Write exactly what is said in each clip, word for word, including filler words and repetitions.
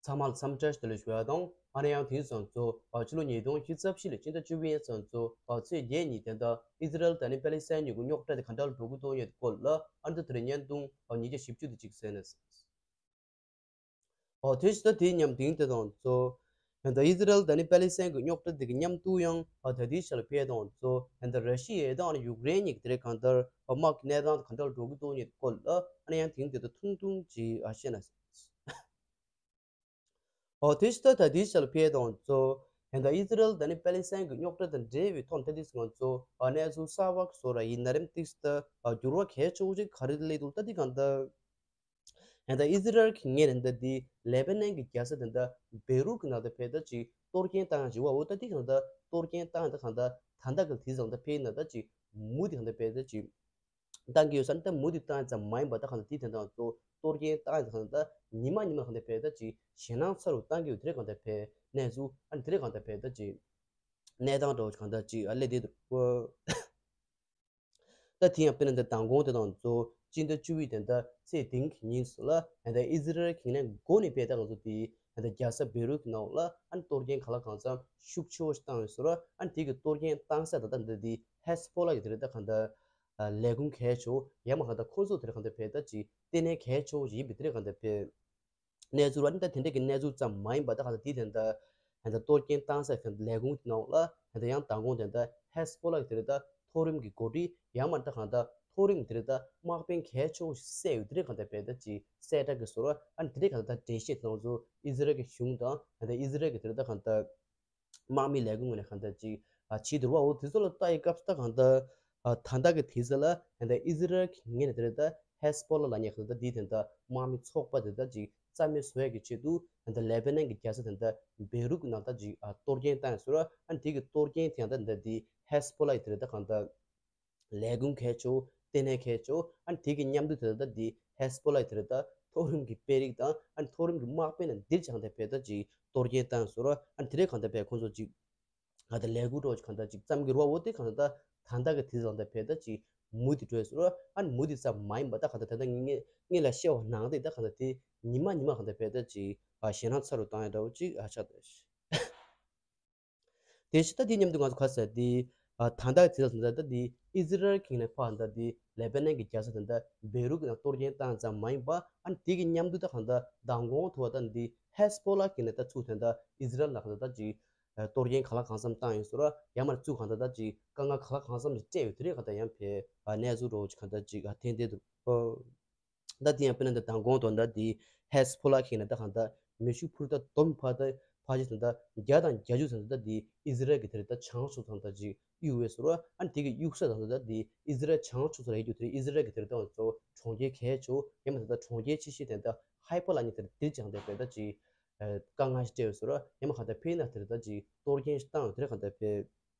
ཚང་མ་ལ་འཚམས་འདྲི་བཀྲ་ཤིས་བདེ་ལེགས་ཞུ་ཡ་དང་། ཨ་ནི་ཡང་དེང་སང་ཚོ་ཕྱི་ལོ་ཉིས་སྟོང་བཅུ་གཅིག་ལོའི་ཕྱི་ཟླ་བཅུ་པའི་ཚང་ཚོ་ཚེས་བརྒྱད་ཉིན་དེ་འདྲ་ཨི་ཟི་རལ་དང་ནི་པེ་ལི་སི་ཐན་གཉིས་ཀྱི་རྙོག་དྲ་དེ་ག་འདྲ་འགྲོ་གི་འདུག་ཡོད་སྐོར་ལ་ཨ་ནི་དེ་རིང་བརྙན་ཐུང་ཉིས་བརྒྱ་བཞི་བཅུ་དེ་གཅིག་གསན་ན། ཨོ་དེ་ཕྱི་ཟླ་དེའི་མཉམ་དེང་དེ་དང་ཚོ་ད་ལྟ་ཨི་ཟི་རལ་དང་ནི་པེ་ལི་སི་ཐན་གྱི་རྙོག་དྲ་དེ་གི་མཉམ་དུ་ཡང་ད་ལྟའི་ཆར་ལ་ཕེབས་དང་ཚོ་ད་ལྟ་ར་ཤི་ཡ་དང་ཡུཀ་རེན་གཉིས་ཀྱི་དེ་རེད་གང་ལྟར་དམག་གི་གནས་སྟངས་དེ་ག་འདྲ་འགྲོ་གི་འདུག་ཡོད་སྐོར་ལ་ཨ་ནི་ཡང་དེང་དེ་དང་ཐུང་ཐུང་ཅིག་ཨ་བཤད་ན། ཨོ་དེ་ཕྱི་ཟླ་ད་ལྟའི་ཆར་ལ་ཕེབས་དང་ཚོ་ད་ལྟ་ཨི་ཟི་རལ་དང་ནི་པེ་ལི་སི་ཐན་གྱི་རྙོག་དྲ་དང་འབྲེལ་བའི་ཐོག་ད་ལྟའི་ང་ཚོ་གནས་ཚུལ་གསར་པ་བཟོ་ར་ཡིན་ན་རིམ་ཏིག་ད་འགྱུར་བ་གལ་ཆེ་བོ་ཅིག་ག་རེ་སླེབས་འདུག་ད་ལྟའི་གང་ལྟར། ད་ལྟ་ཨི་ཟི་རལ་གྱི་ངོས་ནས་ད་ལྟའི་ལེ་བྷ་ནན་གྱི་རྒྱལ་ས་དེ་འདྲ་བེ་རུ་གི་ནང་དུ་ཕེབས་ད་ཅིག་གཏོར་སྐྱོན་བཏང་ཡ་ཅིག་ཡོད་པ། འོ་ད་ལྟའི་གང་ལྟར་གཏོར་སྐྱོན་བཏང་ཡ་ད་གང་ལྟར་ད་ལྟ་གི་དེ་ཙམ་ད་ཕེབས་ན་ད་ཅིག་མུ་མཐུད་གང་ལྟར་ཕེབས་ད་ཅིག་བཏང་གི་ཡོད་ས་ནི་ད་མུ་མཐུད་བཏང་ཙམ་མ་ཡིན་པ་ད་གང་ལྟར་དེ་དེ་འདྲ་ཚོ་གཏོར་སྐྱོན་བཏང་ཙམ་གང་ལྟར་ཉི་མ་ཉི་མ་གང་ལྟར་ཕེབས་ད་ཅིག་ཞེད་སྣང་ཚ་རུ་བཏང་གི་ཡོད། དེ་རེད་གང་ལྟར་ཕེབས་གནས་ཚུལ་ཨ་ནི་དེ་རེད་གང་ལྟར་ཕེབས་ད་ཅིག་གནས་སྟངས་འདྲ་བོ་གང་ལྟར་ཅིག་ཨ་ལས་དེ་འདུག་ད་དེ་ཡང་དཔེར་ན་ད་མདང་དགོང་དེ་དང་ཚོ་སྤྱི་ཟླ་བཅུ་པའི་དེ་འདྲ་ཚེས་བདུན་གྱི་ཉིན་སུ་ལ་ད་ལྟ་ཨི་ཟི་རལ་གྱི་ནས་འགོ་ནས་ཕེབས་ད་ང་ཚོ་དེ་ད་ལྟ་རྒྱལ་ས་བེ་རུ་གི་ནང་ལ་ཨ་ནི་གཏོར་སྐྱོན་ག་ལ་གང་འཚམ་ཤུགས་ཆེ་བོ་ཞིག་བཏང་ཡོད་ཟེར་རོ། ཨ་ནི་དེ་གི་གཏོར་སྐྱོན་བཏང་ས་ད་ལྟ་འདི་དེ་ཧེ་སི་བྷོ་ལ་གི་དེ་རེད་ད་གང་ལྟར་ལས་ཁུངས་གལ་ཆེ་བོ་ཡང་མ་གང་ལྟར་ཁོ་ཚོ་དེ་རེད་གང་ལྟར་ཕེབས་ད་ཅིག་ལྟེ་གནས་གལ་ཆེ་བོ་ཞིག་ཡིན་པའི་དེ་རེད་གང་ལྟར་ཕེབས། གནས་ཚུལ་བ་ནི་ད་དེ་འདྲ་གི་གནས་ཚུལ་ཙམ་མ་ཡིན་པ་ད་གང་ལྟར་དེ་དེ་འདྲ་ད་ལྟ་གཏོར་སྐྱོན་བཏང་ས་གི་ལས་ཁུངས་དེ་ནང་ལ་ད་ལྟ་ཡང་མདང་དགོང་དེ་འདྲ་ཧེ་སི་བྷོ་ལ་གི་དེ་རེད་ད་མཐོ་རིམ་གྱི་འགོ་ཁྲིད་ཡང་མ་ད་གང་ལྟར་མཐོ་རིམ་དེ་རེད་ད་དམག་དཔོན་གལ་ཆེ་བོ་ཞིག་བསད་ཡོད་དེ་རེད་གང་ལྟར་ཕེབས་ད་ཅིག་གསལ་བསྒྲགས་ཀྱི་བཟོ་འདྲ་ཨ་ནི་དེ་རེད་གང་ལྟར་འགྲེལ་བཤད་དེ་ང་ཚོ་ཨི་ཟི་རལ་གྱི་གཞུང་དང་ད་ལྟ་ཨི་ཟི་རལ་གྱི་དེ་རེད་ད་གང་ལྟར་དམག་མི་ལས་ཁུངས་ངོས་ནས་གང་ལྟར་ཅིག་ཨ་བྱེད་འདུག་བ། འོ་དེ་ཚོ་ལ་ལྟ་ཡི་སྐབས་སུ་ད་གང་ལྟར་ཨ་ད་ལྟ་གི་དུས་ཚོད་ལ་ད་ལྟ་ཨི་ཟི་རལ་གྱི་ངོས་ནས་དེ་རེད་ད་ཧེ་སི་བྷོ་ལ་ལབ་མཁན་གང་ལྟར་འདི་དེ་འདྲ་དམག་མི་ཚོགས་པ་དེ་འདྲ་ཅིག་རྩ་མེད་བཟོ་ཡ་གི་ཆེད་དུ་ད་ལྟ་ལེ་བྷ་ནན་གྱི་རྒྱལ་ས་དེ་འདྲ་བེ་རུ་གི་ནང་ད་ཅིག་ཨ་གཏོར་སྐྱོན་བཏང་ཡ་བཟོ་འདྲ་ཨ་ནི་དེ་གི་གཏོར་སྐྱོན་དེ་ཡང་ད་འདི་དེ་ཧེ་སི་བྷོ་ལ་ཡི་དེ་རེད་ད་གང་ལྟར་ལས་ཁུངས་གལ་ཆེ་བོ་ལྟེ་གནས་གལ་ཆེ་བོ་ཨ་ནི་དེ་གི་མཉམ་དུ་དེ་ད་འདི་ཧེ་སི་བྷོ་ལ་ཡི་དེ་རེད་ད་མཐོ་རིམ་གྱི་དཔོན་རིགས་དང་ཨ་ནི་མཐོ་རིམ་གྱི་དམག་དཔོན་ལ་འདིར་ཆགས་འདི་ཕེབས་ད་ཅིག་གཏོར་སྐྱོན་བཏང་བཟོ་འདྲ་ཨ་ནི་དེ་རེད་གང་ལྟར་ཕེབས་ཁོང་ཚོ་ཅིག་ང་ད་ལས་འགུལ་འགྲོ་གང་ལྟར་ཅིག་བརྩམས་ཀྱི་རེད་བ། འོ་དེ་གང་ལྟར་ད་ལྟ་གི་དུས་ཚོད་ལ་ད་ཕེབས་ད་ཅིག་མུ་མཐུད་འགྲོ་བཟོ་འདྲ་ཨ་ནི་མུ་མཐུད་ཙམ་མ་ཡིན་པ་ད་གང་ལྟར་ད་ལྟ་ངས་ངས་ལ་བཤད་པ་ནང་དེ་ད་གང་ལྟར་དེ་ཉི་མ་ཉི་མ་གང་ལྟར་ཕེབས་ད་ཅིག་ཨ་ཞེད་སྣང་ཚ་རུ་བཏང་ཡ་འདྲ་བོ་ཅིག་ཨ་ཆགས་ད། དེ་བཞིན་ད་དེ་མཉམ་དུ་ང་ཚོ་ག་ས་དེ་ཨ་ད་ལྟ་གི་དུས་ཚོད་ད་ལྟ་དེ་ཨི་ཟི་རལ་གྱི་ནས་ཕར་ད་དེ་ལེ་བྷ་ནན་གྱི་རྒྱལ་ས་ད་ལྟ་བེ་རུ་གི་ནང་གཏོར་སྐྱོན་བཏང་ཙམ་མ་ཡིན་པ་ཨ་ནི་དེ་གི་མཉམ་དུ་ད་གང་ལྟར་མདང་དགོང་ཐུག་པ་ད་འདི་ཧེ་སི་བྷོ་ལ་གི་ནས་ད་ཚུགས་དོན་ད་ཨི་ཟི་རལ་ལ་གང་ལྟར་ད་ཅིག་གཏོར་སྐྱོན་གང་ལ་གང་འཚམ་བཏང་ཡོད་ཟེར་ར། ཡང་མར་ཚུགས་གང་ལྟར་ད་ཅིག་དཀའ་ངལ་གང་ལ་གང་འཚམ་ཞིག་སྤྲད་ཡོད་དེ་རེད་གང་ལྟར་ཡང་ཕེ་ཨ་གནས་ཚུལ་འདྲ་བོ་ཅིག་གང་ལྟར་ཅིག་ཨ་ཐོན་བསྡད་འདུག་ད་དེ་ཡང་དཔེར་ན་ད་མདང་དགོང་དོན་དག་དེ་ཧེ་སི་བྷོ་ལ་གི་ནས་ད་གང་ལྟར་མེ་ཤུགས་འཕུར་མདའ་འདོམ་ཕ་ད་ཕ་ཅི་ད་ལྟ་བརྒྱ་དང་བརྒྱད་ཅུ་ད་ལྟ་དེ་ཨི་ཟི་རལ་གི་དེ་རེད་ད་བྱང་ཕྱོགས་ད་ལྟ་ཅིག་གཡུག་ཡོད་ཟེར་ར། ཨ་ནི་དེ་གི་གཡུག་ས་ད་ལྟ་དེ་ཨི་ཟི་རལ་བྱང་ཕྱོགས་སུ་རེད་འདུག་དེ་ཨི་ཟི་རལ་གི་དེ་རེད་ད་ང་ཚོ་གྲོང་ཁྱེར་གལ་ཆེ་བོ་ཡང་མ་ད་ལྟ་གྲོང་ཁྱེར་ཆེ་ཤོས་དེ་ད་ཧའི་པར་ལབ་མཁན་དེ་རེད། དེ་ཅང་དེ་དཔེ་ད་ཅིག་དཀའ་ངལ་ཞིག་སྤྲད་ཡོད་ཟེར་ར། ཡང་མ་གང་ལྟར་ཕེ་ན་དེ་རེད་ད་ཅིག་གཏོར་སྐྱོན་ཞིག་བཏང་ཡོད་དེ་རེད་གང་ལྟར་ཕེ་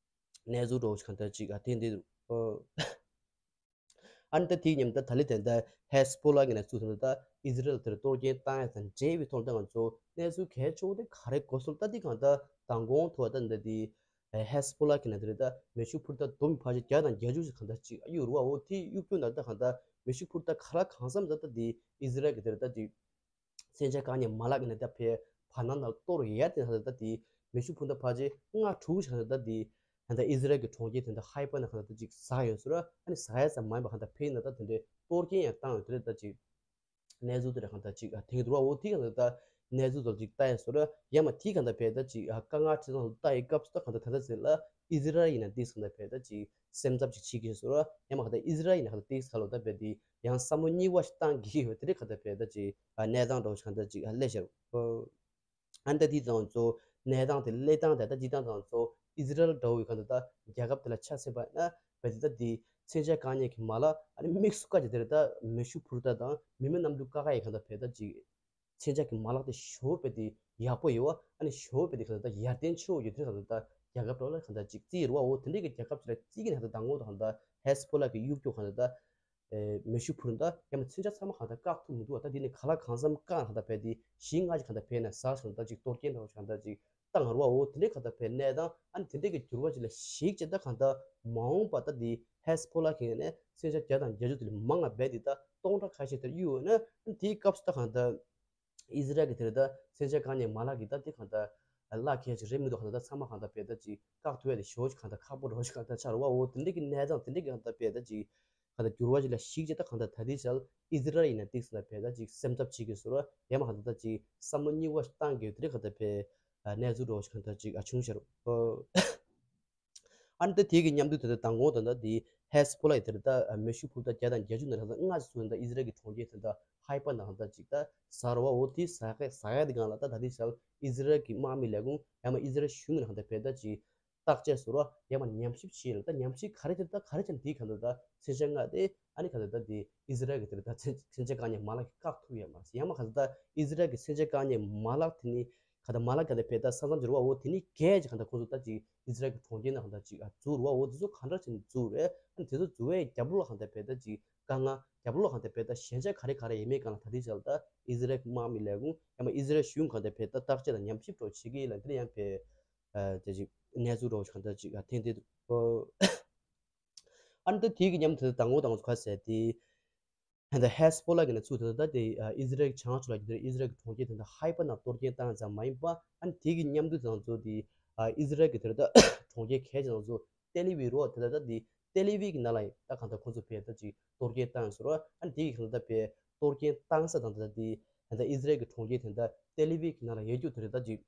གནས་ཚུལ་འདྲ་བོ་ཞིག་གང་ལྟར་ཅིག་ཨ་ཐོན་བསྡད་འདུག་ཨ་ནི་ད་དེའི་མཉམ་དུ་ད་ལི་དེ་འདྲ་ཧེ་སི་བྷོ་ལ་གི་ནས་ཚུགས་ཐོན་ད་ཨི་ཟི་རལ་དེར་གཏོར་སྐྱོན་བཏང་ཡ་དང་འབྲེལ་བའི་ཐོག་ད་ང་ཚོ་གནས་ཚུལ་གལ་ཆེ་བོ་དེ་ག་རེ་གོ་སོང་ད་དེ་གང་ལྟར་མདང་དགོང་ཐུག་པ་ད་འདི་དེ་ཧེ་སི་བྷོ་ལ་གི་ནས་དེ་རེད་ད་མེ་ཤུགས་འཕུར་མདའ་འདོམ་ཕ་ཅི་བརྒྱ་དང་བརྒྱད་ཅུ་ཞིག་གང་ལྟར་ཅིག་གཡུག་རུ་བ། འོ་དེ་གཡུག་རྒྱུ་ན་ད་གང་ལྟར་མེ་ཤུགས་འཕུར་མདའ་ག་ལ་གང་འཚམ་ད་ད་དེ་ཨི་ཟི་རལ་གི་དེ་རེད་ད་དེ་མཚོན་ཆ་བཀག་ཉར་མ་ལག་གི་ནས་ད་ཕེ་བར་སྣང་ནང་གཏོར་ཡ་དེ་ད་ད་དེ་མེ་ཤུགས་འཕུར་མདའ་ཕ་ཅི་ལྔ་དྲུག་ཞིག་ད་ད་དེ་ད་ལྟ་ཨི་ཟི་རལ་གྱི་གྲོང་ཁྱེར་དེ་འདྲ་ཧའི་པར་ནང་གང་ལྟར་ཅིག་ཟག་ཡོད་ཟེར་ར། ཨ་ནི་ཟག་ཡ་ཙམ་མ་ཡིན་པ་གང་ལྟར་ཕེ་ན་ད་དེ་འདྲའི་གཏོར་སྐྱོན་ཡང་བཏང་ཡོད་དེ་རེད་ད་ཅིག་གནས་ཚུལ་དེ་འདྲ་གང་ལྟར་ཅིག་ཨ་ཐེངས་དུ་བ། འོ་དེ་གང་ལྟར་ད་གནས་ཚུལ་དེ་ཅིག་ལྟ་ཡ་ཟེར་ར། ཡང་མ་དེ་གང་ལྟར་ཕེ་ད་ཅིག་ཨ་དཀའ་ངལ་ཁྲི་ཚང་ལ་ལྟ་ཡི་སྐབས་སུ་ད་གང་ལྟར་ད་ལྟ་ཟེར་ལ་ཨི་ཟི་རལ་ཡིན་ན་དེ་གང་ལྟར་ཕེ་ད་ཅིག་སེམས་འཚབ་ཅིག་བྱེད་ཀྱི་ཟེར་ར། ཡང་མ་གང་ལྟར་ཨི་ཟི་རལ་ཡིན་ན་གང་ལྟར་དེ་ག་ལོ་ད་ཕེ་དེ་ཡང་བསམ་བློ་གཉིས་པ་ཞིག་བཏང་གི་ཡོད་དེ་རེད་གང་ལྟར་ཕེ་ད་ཅིག་ཨ་གནས་སྟངས་འདྲ་བོ་ཞིག་གང་ལྟར་ཅིག་ཨ་སླེབས་ཤར། ཨ་ནི་ད་དེ་དང་ཚོ་གནས་སྟངས་དེ་སླེབས་སྟངས་དེ་ད་ཅི་སྟངས་དང་ཚོ་ཨི་ཟི་རལ་འདྲ་བོ་ཡི་གང་ལྟར་ད་རྒྱལ་ཁབ་དེ་ལ་ཆ་མཚོན་པ་ན་བས་དེ་ད་དེ་མཚོན་ཆ་བཀག་ཉར་གྱི་མ་ལག་ཨ་ནི་དམིགས་སུ་བཀར་གྱི་དེ་རེད་ད་མེ་ཤུགས་འཕུར་མདའ་དང་མི་མེད་གནམ་གྲུ་བཀག་ཡ་ཡི་གང་ལྟར་བས་ད་ཅིག་མཚོན་ཆ་གི་མ་ལག་དེ་ཞོ་བས་དེ་ཡག་པོ་ཡོད་བ། ཨ་ནི་ཞོ་བས་དེ་གང་ལྟར་ད་ཡར་ཐོན་ཆེ་བོ་ཡོད་དེ་གང་ལྟར་ད་རྒྱལ་ཁབ་འདྲ་བོ་ལ་གང་ལྟར་ཅིག་རྩིས་རུ་བ། འོ་དེ་འདྲའི་གི་རྒྱལ་ཁབ་ཅིག་ལ་རྩིས་ཀྱི་ནས་ད་དང་པོ་དང་ད་ཧེ་སི་བྷོ་ལ་གི་གཡུག་རྒྱུ་གང་ལྟར་ད། ཨེ་མེ་ཤུགས་འཕུར་མདའ་ཡང་མཚོན་ཆ་ཚང་མ་གང་ལྟར་བཀག་ཐུབ་མི་འདུག་བ། ད་འདི་ནི་ག་ལ་གང་འཚམ་བཀག་གང་ལྟར་བས་དེ་བཞི་ལྔ་ཅིག་གང་ལྟར་བས་ན་ཟག་སོང་ད་ཅིག་གཏོར་སྐྱོན་འདྲ་བོ་གང་ལྟར་ཅིག་བཏང་རུ་བ། འོ་དེ་འདྲའི་གང་ལྟར་བས་གནས་སྟངས་ཨ་ནི་དེ་འདྲའི་གི་འགྱུར་བ་ཅིག་ལ་གཞིགས་བྱས་ད་གང་ལྟར་མ་འོངས་པ་ད་འདི་ཧེ་སི་བྷོ་ལ་གི་ནས་མཚོན་ཆ་བརྒྱ་དང་བརྒྱད་ཅུ་དེ་ལས་མང་ང་བས་དེ་ད་སྟོང་ཕྲག་ཁ་ཤས་དེར་གཡུག་ཡོད་ན་ཨ་ནི་དེའི་སྐབས་སུ་ད་གང་ལྟར། ཨི་ཟི་རལ་གྱི་དེ་རེད་ད་མཚོན་ཆ་བཀག་ཉར་མ་ལག་གི་ད་དེ་གང་ལྟར་གླ་གལ་ཆེ་རེད་མི་འདུག་གང་ལྟར་ད་ཚང་མ་གང་ལྟར་བས་ད་ཅིག་བཀག་ཐུབ་ཡ་དེ་ཞེ་པོ་ཅིག་གང་ལྟར་ཁག་པོ་རེད་ཅིག་གང་ལྟར་ཆགས་རེད་བ། འོ་དེ་འདྲ་གི་གནས་སྟངས་དེ་འདྲ་གི་གང་ལྟར་བས་ད་ཅིག་གང་ལྟར་འགྱུར་བ་ཅིག་ལ་གཞིགས་བྱས་ད་གང་ལྟར་ད་ལྟའི་ཆར་ཨི་ཟི་རལ་ཡིན་ན་ཏིག་ཙམ་ལ་བས་ད་ཅིག་སེམས་འཚབ་བྱེད་ཀྱི་བཟོ་འདྲ་ཡང་མ་གང་ལྟར་ད་ཅིག་བསམ་བློ་རྙིང་བ་བཏང་གི་དེ་འདྲ་གང་ལྟར་བས་གནས་ཚུལ་འདྲ་བོ་ཅིག་གང་ལྟར་ཅིག་བྱུང་ཤར། ཨ་ནི་ད་དེ་གི་མཉམ་དུ་དེ་ལྟར་མདང་དགོང་དེ་འདྲ་དེ་ཧེ་སི་བྷོ་ལ་ཡི་དེ་ལྟར་མེ་ཤུགས་འཕུར་མདའ་བརྒྱ་དང་བརྒྱད་ཅུ་ནས་ལྷག་ཙམ་སྔ་ཕྱི་སུ་དེ་འདྲ་ཨི་ཟི་རལ་གྱི་གྲོང་ཁྱེར་དེ་འདྲ་ཧའི་ཕ་ནང་ལྷག་ཙམ་ཅིག་ད་ཟ་ར་བ། འོ་དེ་ཟ་ཁ་ཟ་ཡ་དེ་སྒང་ལ་ད་ད་ལྟའི་ཆར་ཨི་ཟི་རལ་གྱི་དམག་མི་ལས་ཁུངས་ཡང་མ་ཨི་ཟི་རལ་གཞུང་གི་ནང་ལྷག་ཙམ་བས་ད་ཅིག་བརྟག་དཔྱད་བཟོ་ར་ཡང་མ་ཉམས་ཞིབ་བྱེད་ལ་ད་ཉམས་ཞིབ་ག་རེ་བྱེད་ད་ག་རེ་བྱེད་དེའི་གང་ལྟར་ད་མཚོན་ཆ་མངགས་ཏེ་ཨ་ནི་གང་ལྟར་ད་དེ་ཨི་ཟི་རལ་གྱི་དེ་ལ་ད་མཚོན་ཆ་བཀག་ཉར་མ་ལག་གི་བཀག་ཐུབ་ཡ་མ་རེད། ཡང་མ་གང་ལྟར་ད་ཨི་ཟི་རལ་གྱི་མཚོན་ཆ་བཀག་ཉར་མ་ལག་དེ་ནི། ག་ད་མ་ལ་ག་ད་བས་ད་ས་མཚམས་འབྱོར་བ་འོ་དེ་ནི་གས་ཀྱི་ག་ད་ཁོ་ཚོ་ད་ཅིག་ཨི་ཟི་རལ་གྱི་གྲོང་ཁྱེར་ནང་ག་ད་ཅིག་ཨ་འཛུལ་བ་འོ་དེ་ཚོ་ག་འདྲ་བྱས་ནས་འཛུལ་རེད། ཨ་ནི་དེ་ཚོ་འཛུལ་བའི་རྒྱབ་ལོགས་ལ་ག་ད་བས་ད་ཅིག་དཀའ་ངལ་རྒྱབ་ལོགས་ལ་ག་ད་བས་ད་ཞན་ཆ་ག་རེ་ག་རེ་ཡོད་མེད་སྒང་ལ་ད་ལྟའི་ཆར་ད་ཨི་ཟི་རལ་གྱི་དམག་མི་ལས་ཁུངས་ཡང་མ་ཨི་ཟི་རལ་གཞུང་ག་ད་བས་ད་བརྟག་དཔྱད་དང་ཉམས་ཞིབ་འདྲ་བོ་བྱེད་ཀྱི་ཡིན་ལ་འདིར་ཡང་བས་ཨ་ད་ཅིག་གནས་ཚུལ་འདྲ་བོ་ག་ད་ཅིག་ཨ་ཐེངས་འདི་འདུག་ཨ་ནི་ད་དེ་གི་མཉམ་དུ་ད་མདང་དགོང་དང་ཚོ་ག་ཟེར་དེ། ད་ལྟ་ཧེ་སི་བྷོ་ལ་གི་ནས་ཚུར་ད་ལྟ་དེ་ཨི་ཟི་རལ་གྱི་བྱང་ཕྱོགས་ལ་གི་དེར་ཨི་ཟི་རལ་གྱི་གྲོང་ཁྱེར་དེ་འདྲ་ཧའི་ཕ་ནང་གཏོར་སྐྱོན་བཏང་ཙམ་མ་ཡིན་པ། ཨ་ནི་དེ་གི་མཉམ་དུ་ང་ཚོ་དེ་ཨི་ཟི་རལ་གྱི་དེར་ད་གྲོང་ཁྱེར་གལ་ཆེ་ང་ཚོ་ཏེ་ལི་ཝི་རོ་དེ་ད་ལྟ་དེ་ཏེ་ལི་ཝི་གི་ནང་ལ་ད་གང་ལྟར་ཁོ་ཚོ་བས་ད་ཅིག་གཏོར་སྐྱོན་བཏང་ཟེར་རོ། ཨ་ནི་དེ་གི་གང་ལྟར་བས་གཏོར་སྐྱོན་བཏང་ས་དང་ད་ལྟ་དེ་ད་ལྟ་ཨི་ཟི་རལ་གྱི་གྲོང་ཁྱེར་དེ་ད་ཏེ་ལི་ཝི་གི་ནང་ལ་ཡོད་རྒྱུ་དེ་རེད་ད་ཅིག་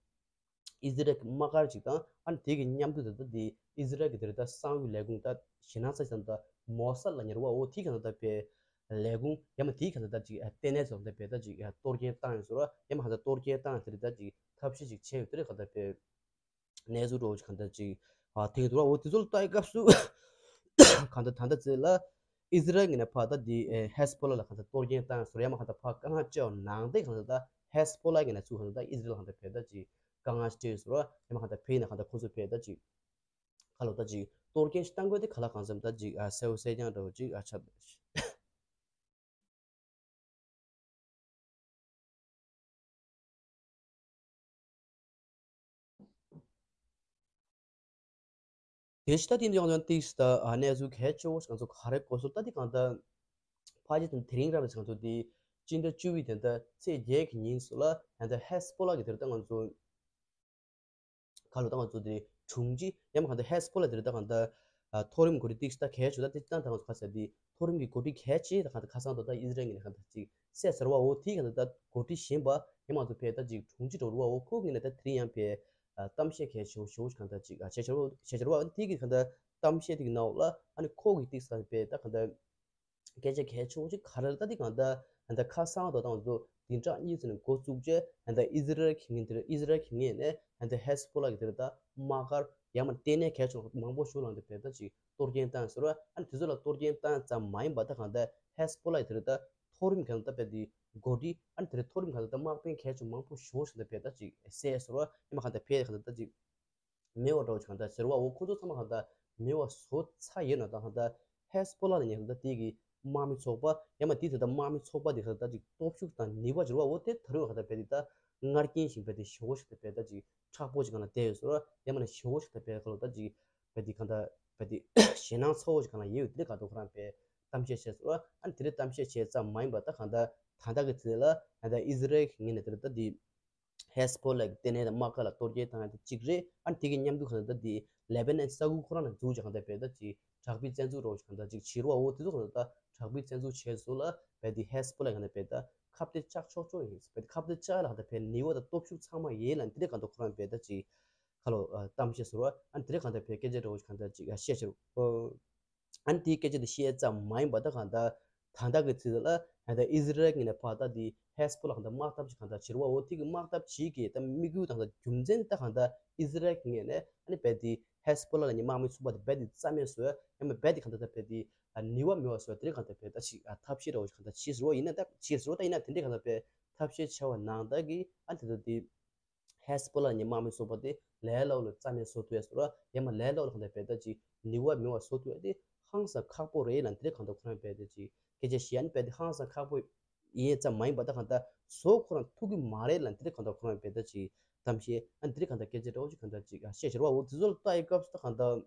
ཨི་ཟི་རལ་གྱི་དམག་སྒར་ཅིག་དང་ཨ་ནི་དེ་གི་མཉམ་དུ་ད་ལྟ་དེ་ཨི་ཟི་རལ་གྱི་དེ་རེད་ད་གསང་བའི་ལས་ཁུངས་ད་ཞེད་སྣང་ཚ་ཞིང་ད་མོ་སཱད་ལ་ཉར་བ་འོ་དེ་ག་ད་ལྟ་བས་ལས་ཁུངས་ཡང་མ་དེ་ག་ད་ལྟ་ཅིག་ལྟེ་གནས་ཚོ་ད་བས་ད་ཅིག་གཏོར་སྐྱོན་བཏང་ཡོད་ཟེར་བ་ཡང་མ་ག་ད་གཏོར་སྐྱོན་བཏང་དེ་རེད་ད་ཅིག་ཐབས་ཤེས་ཅིག་བྱས་ཡོད་དེ་རེད་ག་ད་བས་གནས་ཚུལ་འདྲ་བོ་ཅིག་ག་ད་ཅིག་ཨ་ཐེངས་དུ་ར་འོ་དེ་ཚོ་ལ་ལྟ་ཡི་སྐབས་སུ་ག་ད་ད་ད་ཚེ་ལ། ཨི་ཟི་རལ་གྱི་ནས་ཕར་ད་དེ་ཧེ་སི་བྷོ་ལ་ལ་གང་ལྟར་གཏོར་སྐྱོན་བཏང་ཟེར་ཡང་མ་གང་ལྟར་ཕར་དཀའ་ངལ་སྤྲད་པ་ནང་དེ་གང་ལྟར་ད་ཧེ་སི་བྷོ་ལ་གི་ནས་ཚུར་གང་ལྟར་ད་ཨི་ཟི་རལ་གང་ལྟར་བས་ད་ཅིག་དཀའ་ངལ་སྤྲད་ཟེར་ཡང་མ་གང་ལྟར་ཕེ་ནས་གང་ལྟར་ཁོ་ཚོ་བས་ད་ཅིག་ཁ་ལོ་ད་ཅིག་གཏོར་སྐྱོན་ཞིག་བཏང་དགོས་དེ་ག་ལ་གང་འཚམ་ད་ཅིག་ཨ་གསལ་པོ་གསལ་རྐྱང་འདྲ་བོ་ཅིག་ཨ་ཆགས། དེ་ཕྱི་ད་དེ་འདི་ཡོང་དོན་ཏིག་ད་ཨ་གནས་ཚུལ་གལ་ཆེ་བོ་ཞིག་ང་ཚོ་ག་རེ་གོ་སོང་ད་དེ་གང་ལྟར་ཕ་ཇི་དང་དེ་རིང་རབ་ལ་ང་ཚོ་དེ་སྤྱི་ཟླ་བཅུ་པའི་དེ་ལྟར་ཚེས་བརྒྱད་ཀྱི་ཉིན་སོ་ལ་ཡང་ད་ཧེ་སི་བྷོ་ལ་གི་དེར་ད་ང་ཚོ་ག་ལོ་ད་ང་ཚོ་དེ་དྲུང་ཆེ་ཡང་མ་གང་ལྟར་ཧེ་སི་བྷོ་ལ་དེར་ད་གང་ལྟར་མཐོ་རིམ་འགོ་ཁྲིད་ཏིག་ད་གལ་ཆེ་ད་དེ་ད་ད་ང་ཚོ་ག་ཟེར་དེ། མཐོ་རིམ་གྱི་འགོ་ཁྲིད་གལ་ཆེ་དང་གང་ལྟར་ཁ་སང་དུ་ད་ཨི་ཟི་རལ་ངོས་ནས་གང་ལྟར་ཅིག་སྲས་ཟེར་བ་འོ་དེའི་གང་ལྟར་ད་འགོ་ཁྲིད་གཞན་པ་ཡང་མ་གཏོགས་བས་ད་ཅིག་དྲུང་ཆེ་འགྲོ་རུ་བ་འོ་ཁོ་ངོས་ནས་ད་དེ་རིང་ཡང་བས་གཏམ་བཤད་གལ་ཆེ་བོ་ཞེ་བོ་ཞིག་གང་ལྟར་ཅིག་ཨ་བྱས་བྱས་བ་དེ་གི་གང་ལྟར་གཏམ་བཤད་དེ་གི་ནང་ལ་ཨ་ནི་ཁོ་གི་ཏིག་ས་བས་ད་གང་ལྟར་སྐད་ཆ་གལ་ཆེ་བོ་ཞིག་ག་རེ་ད་དེ་གང་ལྟར་གང་ལྟར་ཁ་སང་དུ་ད་ང་ཚོ་བདུན་ཕྲག་གཉིས་ཙམ་ནས་འགོ་བཙུགས་རྗེས་གང་ལྟར་ཨི་ཟི་རལ་གྱི་ངོས་དེར་ཨི་ཟི་རལ་གྱི་ངོས་ནས་གང་ལྟར་ཧེ་སི་བྷོ་ལ་གི་དེར་ད་དམག་སྒར་ཡང་མ་ལྟེ་གནས་གལ་ཆེ་བོ་མང་པོ་ཞིག་ལ་འདི་བས་ད་ཅིག་གཏོར་སྐྱོན་བཏང་ཟེར་བ། ཨ་ནི་དེ་ཚོ་ལ་གཏོར་སྐྱོན་བཏང་ཙམ་མ་ཡིན་པ་ད་གང་ལྟར་ཧེ་སི་བྷོ་ལ་ཡི་དེ་རེད་ད་མཐོ་རིམ་གང་ལྟར་བས་དེ་འགོ་ཁྲིད་ཨ་ནི་དེ་རེད་མཐོ་རིམ་གང་ལྟར་ད་དམག་དཔོན་གལ་ཆེ་མང་པོ་ཞེ་པོ་ཞིག་ད་བས་ད་ཅིག་བསད་ཟེར་བ་ཡིན་པ་གང་ལྟར་བས་གང་ལྟར་ད་ཅིག་མེད་པ་འདྲ་བོ་ཅིག་གང་ལྟར་ཟེར་བ་འོ་ཁོ་ཚོ་ཚང་མ་གང་ལྟར་མེད་པ་བཟོ་ཚར་ཡོད་ན་ད་གང་ལྟར་ཧེ་སི་བྷོ་ལ་ལ་ཉེ་གང་ལྟར་དེ་གི་དམག་མི་ཚོགས་པ་ཡང་མ་དེ་དེ་ད་དམག་མི་ཚོགས་པ་དེ་གང་ལྟར་ཅིག་སྟོབས་ཤུགས་དང་ནུས་པ་ཟེར་བ་འོ་དེ་ད་རུང་གང་ལྟར་བས་དེ་ད་ངར་སྐྱེན་ཞིག་བས་དེ་ཞེ་པོ་ཞིག་ད་བས་ད་ཅིག་མཁྲེགས་པོ་ཅིག་གང་ལ་བསྡད་ཡོད་ཟེར་བ་ཡང་མ་ན་ཞེ་པོ་ཞིག་ད་བས་གང་ལྟར་ད་ཅིག་བས་དེ་གང་ལྟར་བས་དེ་ཞེད་སྣང་ཚ་བོ་ཞིག་གང་ལ་ཡོད་དེ་གང་ལྟར་ཁོ་རང་བས་གཏམ་བཤད་བྱས་ཟེར་བ། ཨ་ནི་དེ་རིང་གཏམ་བཤད་བྱས་ཙམ་མ་ཡིན་པ་ད་གང་ལྟར་ད་ལྟ་གི་དུས་ལ་ད་ལྟ་ཨི་ཟི་རལ་གྱི་ངོས་ནས་དེ་ལ་ད་དེ་ཧེ་སི་བྷོ་ལ་གི་ལྟེ་གནས་དང་དམག་སྒར་ལ་གཏོར་སྐྱོན་བཏང་ཡ་དེ་གཅིག་རེད། ཨ་ནི་དེ་གི་མཉམ་དུ་གང་ལྟར་ད་དེ་ལེ་བྷ་ནན་ས་ཁུལ་ཁོ་རང་ནས་འཛུགས་ཀྱི་གང་ལྟར་བས་ད་ཅིག་དྲག་པོའི་བཙན་འཛུལ་རོགས་ཀྱི་གང་ལྟར་ཅིག་བྱེད་རོགས་འོ་དེ་ཚོ་གང་ལྟར་ད་དྲག་པོའི་བཙན་འཛུལ་བྱས་བཟོ་ལ་བས་དེ་ཧེ་སི་བྷོ་ལ་གང་ལྟར་བས་ད་ཁ་གཏད་བཅག་ཆོག་ཆོག་ཡིན་བས་དེ་ཁ་གཏད་བཅག་ལ་གང་ལྟར་བས་ནུས་པ་དང་སྟོབས་ཤུགས་ཚང་མ་ཡོད་ལ་དེ་འདྲ་གང་ལྟར་ཁོ་རང་བས་ད་ཅིག་ཁ་ལོ་གཏམ་བཤད་ཟེར་བ། ཨ་ནི་དེ་རིང་གང་ལྟར་བས་སྐད་ཆ་འདྲ་བོ་ཞིག་གང་ལྟར་ཅིག་བཤད་ཕྱིར། ཨ་ནི་དེའི་སྐད་ཆ་དེ་བཤད་ཙམ་མ་ཡིན་པ་ད་གང་ལྟར་ད་ལྟ་གི་ཚེ་ལ་ད་ལྟ་ཨི་ཟི་རལ་ངོས་ནས་ཕར་ད་དེ་ཧེ་སི་བྷོ་ལ་གང་ལྟར་དམག་འཐབ་ཅིག་གང་ལྟར་བྱེད་རོགས་འོ་དེ་གི་དམག་འཐབ་བྱེད་ཀྱི་ད་དམིགས་ཡུལ་དང་ད་རྒྱུ་མཚན་ད་གང་ལྟར་ཨི་ཟི་རལ་གྱི་ངོས་ནས་ཨ་ནི་བས་དེ་ཧེ་སི་བྷོ་ལ་ལ་ཉེ་དམག་མི་ཚོགས་པ་དེ་བས་དེ་རྩ་མེད་བཟོ་ཡ་ཡང་མ་བས་དེ་གང་ལྟར་ད་བས་དེ་ནུས་པ་མེད་པ་བཟོ་ཡ་དེ་རིང་གང་ལྟར་བས་ད་ཅིག་ཐབས་ཤེས་འདྲ་བོ་ཞིག་གང་ལྟར་བྱེད་ཟེར་བ་ཡིན་ན་ད་བྱེད་ཟེར་བ་ད་ཡིན་ན་དེ་འདྲའི་གང་ལྟར་བས་ཐབས་ཤེས་བྱས་པ་ནང་ད་གི་ཨ་དེ་ད་དེ། ཧེ་སི་བྷོ་ལ་ཉེ་དམག་མི་ཚོགས་པ་དེ་ལས་སླ་པོ་ལ་རྩ་མེད་བཟོ་ཐུབ་ཡ་ཟེར་བ་ཡང་མ་ལས་སླ་པོ་ལ་གང་ལྟར་བས་ད་ཅིག་ནུས་པ་མེད་པ་བཟོ་ཐུབ་ཡ་དེ་ཧང་སང་ཁག་པོ་རེད་ལ་དེ་རིང་གང་ལྟར་ཁོ་རང་བས་ད་ཅིག་སྐད་ཆ་བཤད་ཡ་ནི་བས་དེ་ཧང་སང་ཁག་པོ་ཡིན་ཙམ་མ་ཡིན་པ་ད་གང་ལྟར་བཟོ་ཁོ་རང་ཐུབ་ཀྱི་མ་རེད་ལ་དེ་རིང་གང་ལྟར་ཁོ་རང་བས་ད་ཅིག་གཏམ་བཤད་ཨ་དེ་རིང་གང་ལྟར་སྐད་ཆ་འདྲ་བོ་ཅིག་གང་ལྟར་ཅིག་བཤད་ཕྱིར་བ་འོ་དེ་ཚོ་ལ་ལྟ་ཡི་སྐབས་སུ་ད་གང་ལྟར།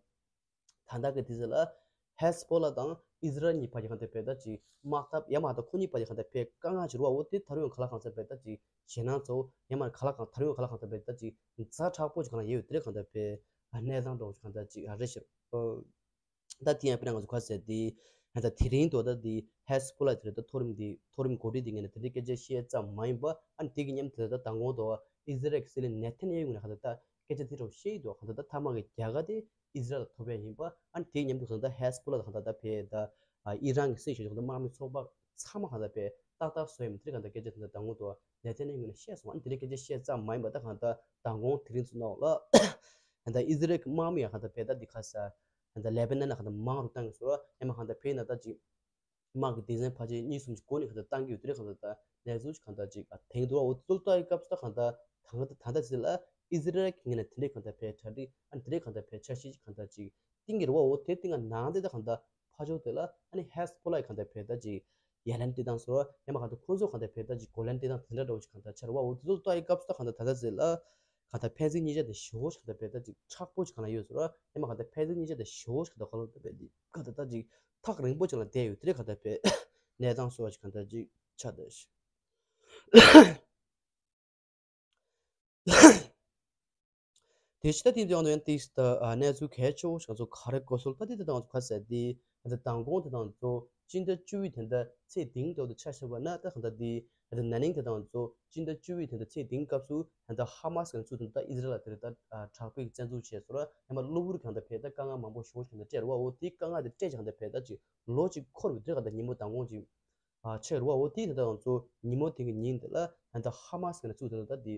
ད་ལྟ་གི་དུས་ཚོད་ལ་ ཧེ་སི་བྷོ་ལ་དང་ཨི་ཟི་རལ་གཉིས་བར་གྱི་གང་ལྟར་བས་ད་ཅིག་དམག་འཐབ་ཡ་མ་ད་ཁོ་གཉིས་བར་གྱི་གང་ལྟར་བས་དཀའ་ངལ་ཅིག་རེད་བ། འོ་དེ་ད་རུང་ཡང་ག་ལ་གང་ལྟར་བས་ད་ཅིག་ཞེད་སྣང་ཚ་བོ་ཡ་མ་ག་ལ་གང་ད་རུང་ཡང་ག་ལ་གང་ལྟར་བས་ད་ཅིག་ཛ་དྲག་པོ་ཅིག་གང་ལ་ཡོད་དེ་རེད། གང་ལྟར་བས་གནས་སྟངས་འདྲ་བོ་ཅིག་གང་ལྟར་ཅིག་རེད་ཤག་ད་དེ་ཡང་དཔེར་ན་ང་ཚོ་ག་ཟེར་དེ་ད་དེ་རིང་དོ་ད་དེ་ཧེ་སི་བྷོ་ལ་དེ་རེད། ད་མཐོ་རིམ་དེ་མཐོ་རིམ་འགོ་ཁྲིད་དེ་ངས་ནས་དེ་འདྲའི་སྐད་ཆ་བཤད་ཙམ་མ་ཡིན་པ། ཨ་ནི་དེ་གི་མཉམ་དུ་ད་མདང་དགོང་དོ་ཨི་ཟི་རལ་གྱི་སྲིད་བློན་ནེ་ཐན་ཡ་ཧུ་ངོས་ནས་གང་ལྟར་ད་སྐད་ཆ་དེ་འདྲ་བོ་བཤད་ཡོད་དོ། གང་ལྟར་ད་མཐའ་མ་གི་རྒྱལ་ཁ་དེ་ཨི་ཟི་རལ་ལ་ཐོབ་ཡ་ཡིན་པ། ཨ་ནི་དེའི་མཉམ་དུ་གང་ལྟར་ཧེ་སི་བྷོ་ལ་དང་གང་ལྟར་ད་བས་ད་ཨི་རན་གྱི་སྲིད་གཞུང་དང་དམག་མི་ཚོགས་པ་ཚང་མ་གང་ལྟར་བས་ཏག་ཏག་བཟོ་ཡ་མི་དེ་གང་ལྟར་སྐད་ཆ་དེ་འདྲ་མདང་དགོང་དུ་ནེ་ཐན་ཡ་ཧུ་ངོས་ནས་བཤད་སོང་། ཨ་ནི་དེ་འདྲའི་སྐད་ཆ་བཤད་ཙམ་མ་ཡིན་པ། ད་གང་ལྟར་མདང་དགོང་དེ་རིང་ཚོ་ནང་ལ་གང་ལྟར་ཨི་ཟི་རལ་གྱི་དམག་མི་ཡང་གང་ལྟར་བས་ད་འདི་ག་ས་གང་ལྟར་ལེ་བྷ་ནན་ལ་གང་ལྟར་མང་རུ་བཏང་གི་སོང་ར། ཡང་མ་གང་ལྟར་བས་ན་ད་ཅིག་དམག་གི་སྡེ་ཚན་ཕལ་ཆེར་གཉིས་གསུམ་ཅིག་སྒོ་ནས་གང་ལྟར་བཏང་གི་ཡོད་དེ་རེད། གང་ལྟར་ད་གནས་ཚུལ་ཅིག་གང་ལྟར་ཅིག་ཨ་དེང་དུ་བ་འོ་དེ་ཚོ་ལྟ་ཡི་སྐབས་སུ་ད་གང་ལྟར་ད་གང་ལྟར་ད་ལྟ་ཚེ་ལ་ཨི་ཟི་རལ་གྱི་ངོས་ནས་དེ་འདྲའི་གང་ལྟར་བས་གྲ་སྒྲིག་ཨ་དེ་འདྲའི་གང་ལྟར་བས་འཆར་གཞི་ཅིག་གང་ལྟར་ཅིག་བཏིང་གི་རེད་བ། འོ་དེ་བཏིང་ག་ནང་དེ་ད་གང་ལྟར་ཕ་ཕྱོགས་དེ་ལ་ཨ་ནི་ཧེ་སི་བྷོ་ལ་ཡི་གང་ལྟར་བས་ད་ཅིག་ཡ་ལན་སྤྲད་སྟངས་སོགས་ཡང་མ་གང་ལྟར་ཁོང་ཚོ་གང་ལྟར་བས་ད་ཅིག་གོ་ལན་སྤྲད་སྟངས་དེ་འདྲ་འདྲ་བོ་ཅིག་གང་ལྟར་འཆར་བ། འོ་དེ་ཚོ་ལྟ་ཡི་སྐབས་སུ་ད་གང་ལྟར་ད་ལྟ་ཚེ་ལ་གང་ལྟར་ཕན་ཚུན་གཉིས་ཆ་དེ་ཞེ་པོ་ཅིག་གང་ལྟར་བས་ད་ཅིག་མཁྲེགས་པོ་ཅིག་གང་ལ་ཡོད་ཟེར་བ། ཡང་མ་གང་ལྟར་ཕན་ཚུན་གཉིས་ཆ་དེ་ཞེ་པོ་ཅིག་གང་ལྟར་གང་ལྟར་བས་དེ་གང་ལྟར་ད་ཅིག་ཐག་རིང་པོ་ཅིག་ལ་བསྡད་ཡོད་དེ་རེད། གང་ལྟར་བས་གནས་སྟངས་སོགས་ཅིག་གང་ལྟར་ཅིག་ཆགས་བསྡད་ཤག་དེ་ཕྱི་ད་དེ་དེ་ཡང་དེ་ཡང་ཏིས་ད་གནས་ཚུལ་གལ་ཆེ་བོ་ཞིག་ང་ཚོ་ག་རེ་གོ་སོང་ད་དེ་དེ་དང་ང་ཚོ་ག་ཟེར་དེ་ད་མདང་དགོང་དེ་དང་ཚོ་སྤྱི་ཟླ་བཅུ་བའི་དེ་འདྲ་ཚེས་བདུན་དེ་འདྲ་ཆ་བཞག་པ་ན་ད་གང་ལྟར་དེ་ད་ན་ནིང་དེ་དང་ཚོ་སྤྱི་ཟླ་བཅུ་བའི་དེ་འདྲ་ཚེས་བདུན་སྐབས་སུ་ད་ཧ་མ་སི་གི་ཚུལ་དེ་ད་ཨི་ཟི་རལ་ལ་དེ་རེད་ད་དྲག་པོའི་བཙན་འཛུལ་བྱས་སོང་ར། ཡང་མ་གློ་བུར་གང་ལྟར་བས་ད་དཀའ་ངལ་མང་པོ་ཞེ་པོ་ཞིག་གང་ལྟར་སྤྲད་རེད་བ། འོ་དེའི་དཀའ་ངལ་དེ་སྤྲད་ཀྱང་གང་ལྟར་བས་ད་ཅིག་ལོ་གཅིག་འཁོར་བའི་དེ་གང་ལྟར་ཉིན་མོ་མདང་དགོང་ཅིག་ཨ་ཆེ་རུ་བ། འོ་དེའི་དེ་དང་ཚོ་ཉིན་མོ་དེ་གི་ཉིན་དེ་ལ་ད་ཧ་མ་སི་ནས་ཚུགས་དེ་ད་དེ་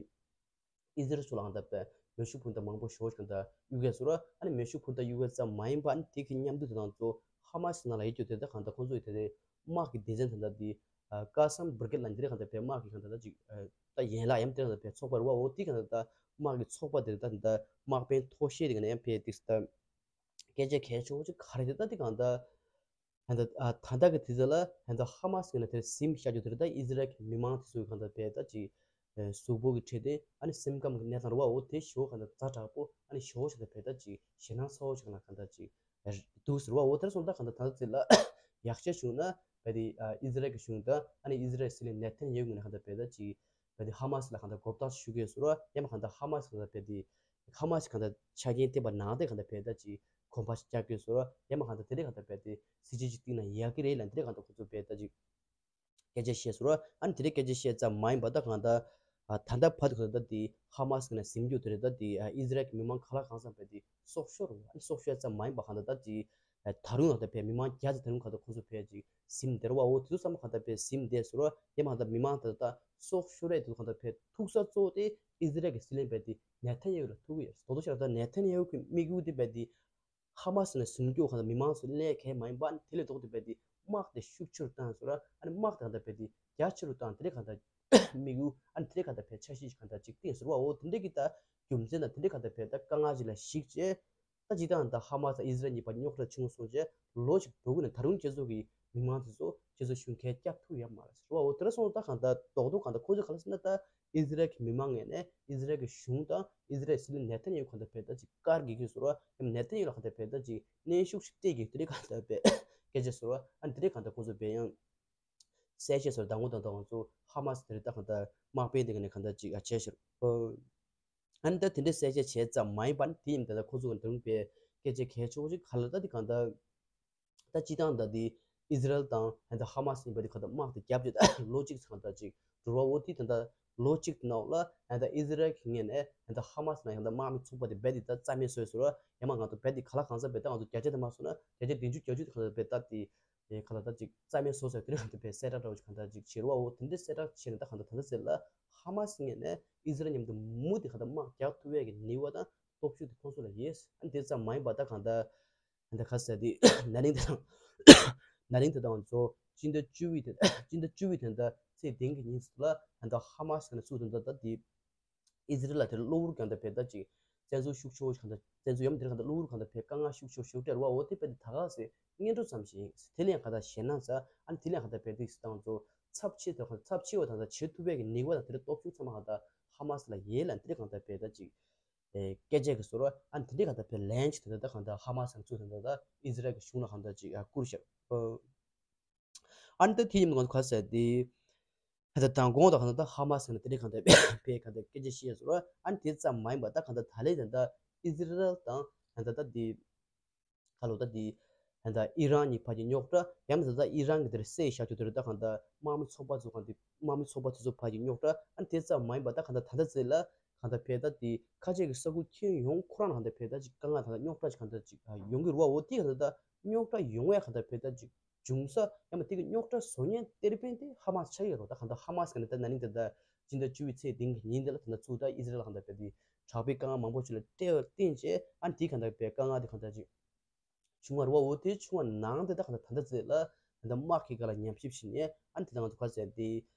ཨི་ཟི་རལ་ཚོ་ལ་ད་པའི་མེ་ཤུགས་འཕུར་མདའ་མང་པོ་ཞེ་པོ་ཞིག་ད་གཡུག་གས་སོ་ར། ཨ་ནི་མེ་ཤུགས་འཕུར་མདའ་གཡུག་གས་ཙམ་མ་ཡིན་པ་ཨ་ནི་དེ་གི་མཉམ་དུ་དེ་དང་ཚོ་ཧ་མ་སི་ནང་ལ་ཡོད་རྒྱུ་དེ་ད་གང་ལྟར་ཁོང་ཚོ་ཡི་དེ་དེ་དམག་གི་སྡེ་ཚན་དེ་ད་དེ་ཀ་སམ་བྷི་རི་གེད་ལ་འདི་རེད་གང་ལྟར་པའི་དམག་གི་གང་ལྟར་ད་ཅིག་ད་ཡན་ལག་ཡམ་དེ་རེད་གང་ལྟར་པའི་ཚོགས་པ་རུ་བ། འོ་དེ་གང་ལྟར་ད་དམག་གི་ཚོགས་པ་དེ་ད་དམག་དཔོན་མཐོ་ཤོས་དེ་ག་ནས་ཡང་ཕེ་དེ་ད་སྐད་ཆ་གལ་ཆེ་བོ་ཅིག་ག་རེ་དེ་ད་དེ་གང་ལྟར། ད་ལྟ་ཨ་ད་ལྟ་གི་དུས་ཚོད་ལ་ད་ལྟ་ཧ་མ་སི་ངོས་ནས་དེར་ཟིམ་བཤའ་རྒྱུ་དེར་ད་ཨི་ཟི་རལ་གྱི་མི་མང་དེ་ཚོའི་གང་ལྟར་བས་ད་ཅིག་ཨ་གཟུགས་པོ་གི་ཁྲོད་དེ་ཨ་ནི་སེམས་ཁམས་ཀྱི་གནས་སྟངས་རུ་བ། འོ་དེ་ཞེ་པོ་གང་ལྟར་ཛ་དྲག་པོ་ཨ་ནི་ཞེ་པོ་ཞིག་ད་བས་ད་ཅིག་ཞེད་སྣང་ཚ་བོ་ཞིག་ན་གང་ལྟར་ཅིག་འདུག་ཟེར་བ། འོ་དེར་སོང་ད་གང་ལྟར་ད་ལྟ་ཚེ་ལ་ཡག་ཤོས་བྱུང་ན་བས་དེ་ཨ་ཨི་ཟི་རལ་གྱི་གཞུང་དང་ཨ་ནི་ཨི་ཟི་རལ་སྲིད་བློན་ནེ་ཐན་ཡ་ཧུ་ངོས་ནས་གང་ལྟར་བས་ད་ཅིག་བས་དེ་ཧ་མ་སི་ལ་གང་ལྟར་གོ་བརྡ་ཞུ་གི་ཡོད་ཟེར་བ། ཡང་མ་གང་ལྟར་ཧ་མ་སི་གང་ལྟར་བས་དེ་ཧ་མ་སི་གང་ལྟར་ཆ་རྐྱེན་བརྟེན་པ་ནང་དེ་གང་ལྟར་བས་ད་ཅིག་གོམ་པ་ཞིག་རྒྱག་གི་ཡོད་ཟེར་བ། ཡང་མ་གང་ལྟར་དེ་འདྲའི་གང་ལྟར་བས་དེ་སྲིད་ཇུས་ཅིག་བཏིང་ན་ཡག་གི་རེད་ལབ་འདི་འདྲའི་གང་ལྟར་ཁོ་ཚོ་བས་ད་ཅིག་སྐད་ཆ་བཤད་ཟེར་བ། ཨ་ནི་དེ་འདྲའི་སྐད་ཆ་བཤད་ཙམ་མ་ཡིན་པ་ད་གང་ལྟར་ཨ་ད་ལྟ་བར་དུ་གང་ལྟར་དེ་ཧ་མ་སི་ནས་ཟིན་རྒྱུ་དེ་རེད། ད་དེ་ཨ་ཨི་ཟི་རལ་གྱི་མི་མང་ག་ལ་གང་འཚམ་བས་དེ་སྲོག་ཤོར་བ། ཨ་ནི་སྲོག་ཤོར་ཙམ་མ་ཡིན་པ་གང་ལྟར་ད་དེ་ཨ་ད་རུང་གང་ལྟར་བས་མི་མང་བརྒྱ་ཙམ་ད་རུང་གང་ལྟར་ཁོ་ཚོ་བས་ཅིག་ཟིན་བསྡད་རེད་བ། འོ་དེ་ཚོ་ཚང་མ་གང་ལྟར་བས་ཟིན་བསྡད་ཟེར་བ། ཡང་མ་གང་ལྟར་མི་མང་ད་ལྟ་སྲོག་ཤོར་རེད། དེ་ཚོ་གང་ལྟར་བས་ཐུག་ས་གཙོ་བོ་དེ་ཨི་ཟི་རལ་གྱི་སྲིད་བློན་བས་དེ་ནེ་ཐན་ཡ་ཧུ་ལ་ཐུག་གི་ཡོད། དོ་དོ་ཤར་ད་ནེ་ཐན་ཡ་ཧུ་གི་དམིགས་ཡུལ་དེ་བས་དེ་ཧ་མ་སི་ནས་ཟིན་རྒྱུ་གང་ལྟར་མི་མང་ཚོ་ལས་གལ་མ་ཡིན་པ། ཨ་ནི་དེ་ལས་ལྡོག་སྟེ་བས་དེ་དམག་དེ་ཤུགས་ཆེ་རུ་བཏང་ཟེར་བ། ཨ་ནི་དམག་དེ་གང་ལྟར་བས་དེ་རྒྱ་ཆེ་རུ་བཏང་། དེ་འདྲའི་གང་ལྟར་དམིགས་ཡུལ་ཨ་ནི་དེ་འདྲའི་གང་ལྟར་བས་འཆར་གཞི་ཞིག་གང་ལྟར་ཅིག་བཏིང་ཟེར་བ། འོ་དེ་འདྲའི་གི་ད་རྒྱུ་མཚན་དང་དེ་འདྲའི་གང་ལྟར་བས་ད་དཀའ་ངལ་ཅིག་ལ་གཞིགས་བྱས། ད་སྤྱིར་བཏང་ད་ཧ་མ་སི་ཨི་ཟི་རལ་གཉིས་བར་རྙོག་དྲ་ཆེན་པོ་སོང་རྗེས་ལོ་གཅིག་འགྲོ་གི་ནས་ད་རུང་ཁྱེད་ཚོ་གི་མི་མང་དེ་ཚོ་ཁྱེད་ཚོ་གཞུང་ཁ་བསྐྱབ་ཐུབ་ཡ་མ་རེད་ཟེར་བ། འོ་དེ་འདྲ་སོང་ད་གང་ལྟར་རྡོག་རྡོག་གང་ལྟར་ཁོ་ཚོ་ག་ལ་ཟེར་ན་ད་ཨི་ཟི་རལ་གྱི་མི་མང་ངོས་ནས་ཨི་ཟི་རལ་གྱི་གཞུང་དང་ཨི་ཟི་རལ་སྲིད་བློན་ནེ་ཐན་ཡ་ཧུ་གང་ལྟར་བས་ད་ཅིག་བཀར་དགོས་ཀྱི་ཟེར་བ། ཡང་ནེ་ཐན་ཡ་ཧུ་ལ་གང་ལྟར་བས་ད་ཅིག་གནོན་ཤུགས་ཤིག་སྤྲད་ཀྱི་དེ་འདྲའི་གང་ལྟར་བས་སྐད་ཆ་ཟེར་བ། ཨ་ནི་དེ་འདྲའི་གང་ལྟར་ཁོ་ཚོ་བས་ཡང་གསལ་བཤད་ཟེར་བ། ད་ངོ་ད་ད་ང་ཚོ་ཧ་མ་སི་དེ་རེད། ད་གང་ལྟར་དམག་དཔོན་དེ་ག་ནས་གང་ལྟར་ཅིག་ཨ་བྱས་ཤག་ཨ་ནི་ད་དེ་འདྲའི་གསལ་བཤད་བྱས་ཙམ་མ་ཡིན་པ་ནི་དེ་ཡིན། ད་ལྟ་ཁོ་ཚོ་གི་ད་རུང་བས་སྐད་ཆ་གལ་ཆེ་བོ་ཞིག་ག་ལ་ད་དེ་གང་ལྟར་ད་སྤྱིར་བཏང་ད་དེ་ཨི་ཟི་རལ་དང་ད་ཧ་མ་སི་ཡིན་པ་དེ་གང་ལྟར་དམག་དེ་རྒྱབ་ཀྱི་ད་ལོ་གཅིག་ཚང་ད་ཅིག་འགྲོ་བ། འོ་དེ་ད་ལྟ་ལོ་གཅིག་དེ་ནང་ལ་ད་ཨི་ཟི་རལ་གྱི་ངོས་ནས་ད་ཧ་མ་སི་ནང་ཡང་ད་དམག་མི་ཚོགས་པ་དེ་རྦད་དེ་ད་རྩ་མེད་བཟོས་ཟེར་བ། ཡང་མ་ང་ཚོ་རྦད་དེ་ག་ལ་གང་འཚམ་རྦད་ད་ང་ཚོ་བརྒྱ་ཆ་དེ་མ་སོང་ན་བརྒྱ་ཆ་བདུན་ཅུ་བརྒྱད་ཅུ་དེ་གང་ལྟར་རྦད་ད་དེ་ཨེ་ག་ལ་ད་ཅིག་རྩ་མེད་བཟོ་ཟེར་དེ་རིང་གང་ལྟར་བས་གསལ་བསྒྲགས་འདྲ་བོ་ཅིག་གང་ལྟར་ཅིག་བྱེད་རོགས། འོ་དེ་འདྲའི་གསལ་བསྒྲགས་བྱས་ནས་ད་གང་ལྟར་ད་ལྟ་ཟེར་ལ་ཧ་མ་སི་ངོས་ནས་ཨི་ཟི་རལ་མཉམ་དུ་མུ་མཐུད་གང་ལྟར་དམག་རྒྱག་ཐུབ་ཡས་ཀྱི་ནུས་པ་དང་སྟོབས་ཤུགས་དེ་ཁོང་ཚོ་ལ་ཡོད། ཨ་ནི་དེ་ཙམ་མ་ཡིན་པ་ད་གང་ལྟར་ད་ག་ཟེར་དེ་ན་ནིང་དེ་དང་ན་ནིང་དེ་དང་ཚོ་སྤྱི་ཟླ་བཅུ་པའི་དེ་སྤྱི་ཟླ་བཅུ་པའི་དེ་ད་ཚེས་བདུན་གྱི་ཉིན་ཚོ་ལ་ད་ཧ་མ་སི་ནས་ཚུགས་དེ་ད་ད་དེ། ཨི་ཟི་རལ་ལ་དེར་གློ་བུར་གང་ལྟར་བས་ད་ཅིག་བཙན་འཛུལ་ཤུགས་ཆེ་བོ་གང་ལྟར་བཙན་འཛུལ་ཡོད་མ་དེར་གང་ལྟར་གློ་བུར་གང་ལྟར་བས་དཀའ་ངལ་ཤུགས་ཆེ་བོ་ཞིག་སྤྲད་རེད་བ། འོ་དེ་བས་དེ་ད་ག་ཟེ་སྔོན་འགྲོ་ཙམ་ཞིག་ཡིན། དེ་ལས་གང་ལྟར་ཞེད་སྣང་ཚ་ཨ་ནི་དེ་ལས་གང་ལྟར་བས་དེ་སི་དང་ཚོ་ཚབས་ཆེ་དང་ཚབས་ཆེ་བ་དང་ད་བྱེད་ཐུབ་པའི་གི་ནུས་པ་དང་དེ་རེད་སྟོབས་ཤུགས་ཚང་མ་གང་ལྟར་ཧ་མ་སི་ལ་ཡོད་ལ་དེ་རེད་གང་ལྟར་བས་ད་ཅིག་ ཨེ་སྐད་ཆ་གི་ཟེར་བ། ཨ་ནི་དེ་འདྲའི་གང་ལྟར་བས་ལན་ཅིག་དེ་འདྲ་ད་གང་ལྟར་ཧ་མ་སི་ཚོས་དེ་འདྲ་ད་ཨི་ཟི་རལ་གི་གཞུང་ལ་གང་ལྟར་ཅིག་ཨ་བསྐུར་བཞག་ཨ་ནི་ད་དེ་ཡིན་མིན་གང་ལྟར་ག་ཟེར་དེ། ད་ལྟ་དང་གོང་དང་གང་ལྟར་ད་ཧ་མ་སི་ནས་དེ་འདྲའི་གང་ལྟར་བས་གང་ལྟར་སྐད་ཆ་བཤད་ཟེར་བ། ཨ་ནི་དེ་ཙམ་མ་ཡིན་པ་ད་གང་ལྟར་ད་ལན་དེ་འདྲ་ཨི་ཟི་རལ་དང་གང་ལྟར་ད་དེ། ཁ་ལོ་ད་དེ། ད་ཨི་རན་གཉིས་བར་གྱི་རྙོག་དྲ། ཡང་མིན་ད་ད་ཨི་རན་གྱི་དེར་བསད་བཞག་རྒྱུ་དེར་ད་གང་ལྟར་དམག་མི་ཚོགས་པ་ཚོ་གང་དེ་དམག་མི་ཚོགས་པ་དེ་ཚོ་བར་གྱི་རྙོག་དྲ། ཨ་ནི་དེ་ཙམ་མ་ཡིན་པ་ད་གང་ལྟར་ད་ལྟ་ཚེ་ལ་གང་ལྟར་བས་ད་དེ་ཁ་ཆེ་གི་ས་ཁུལ་ཁྱོན་ཡོངས་ཁོ་རང་ལ་གང་ལྟར་བས་ད་ཅིག་དཀའ་ངལ་ད་ལྟ་རྙོག་དྲ་ཅིག་གང་ལྟར་ཅིག་ཡོང་གི་རེད་བ། འོ་དེ་གང་ལྟར་ད་རྙོག་དྲ་ཡོང་བའི་གང་ལྟར་བས་ད་ཅིག་འབྱུང་ས། ཡང་མིན་དེ་གི་རྙོག་དྲ་བཟོ་མཁན་སྟེར་མཁན་དེ་ཧ་མ་སི་ཆགས་ཡོད་རེད་བ། ད་གང་ལྟར་ཧ་མ་སི་གི་ནི་ད་ན་ནིང་ད་ད་སྤྱི་ཟླ་བཅུ་པའི་ཚེས་བདུན་གི་ཉིན་དེ་ལ་ད་ལྟ་ཚུར་ད་ཨི་ཟི་རལ་ལ་གང་ལྟར་བས་དེ་དྲག་པོའི་དཀའ་ངལ་མང་པོ་ཞིག་ལ་སྤྲད་བར་བརྟེན་བྱས། ཨ་ནི་དེ་གང་ལྟར་བས་དཀའ་ངལ་དེ་གང་ལྟར་ཅིག་བྱུང་བ་རེད་བ། འོ་དེ་བྱུང་བ་ནང་དེ་ད་གང་ལྟར་ད་ལྟ་ཚེ་ལ་ད་ལྟ་དམག་གི་སྒང་ལ་ཉམས་ཞིབ་བྱེད་མཁན། ཨ་ནི་དེ་ད་ང་ཚོ་ག་ཟེར་དེ་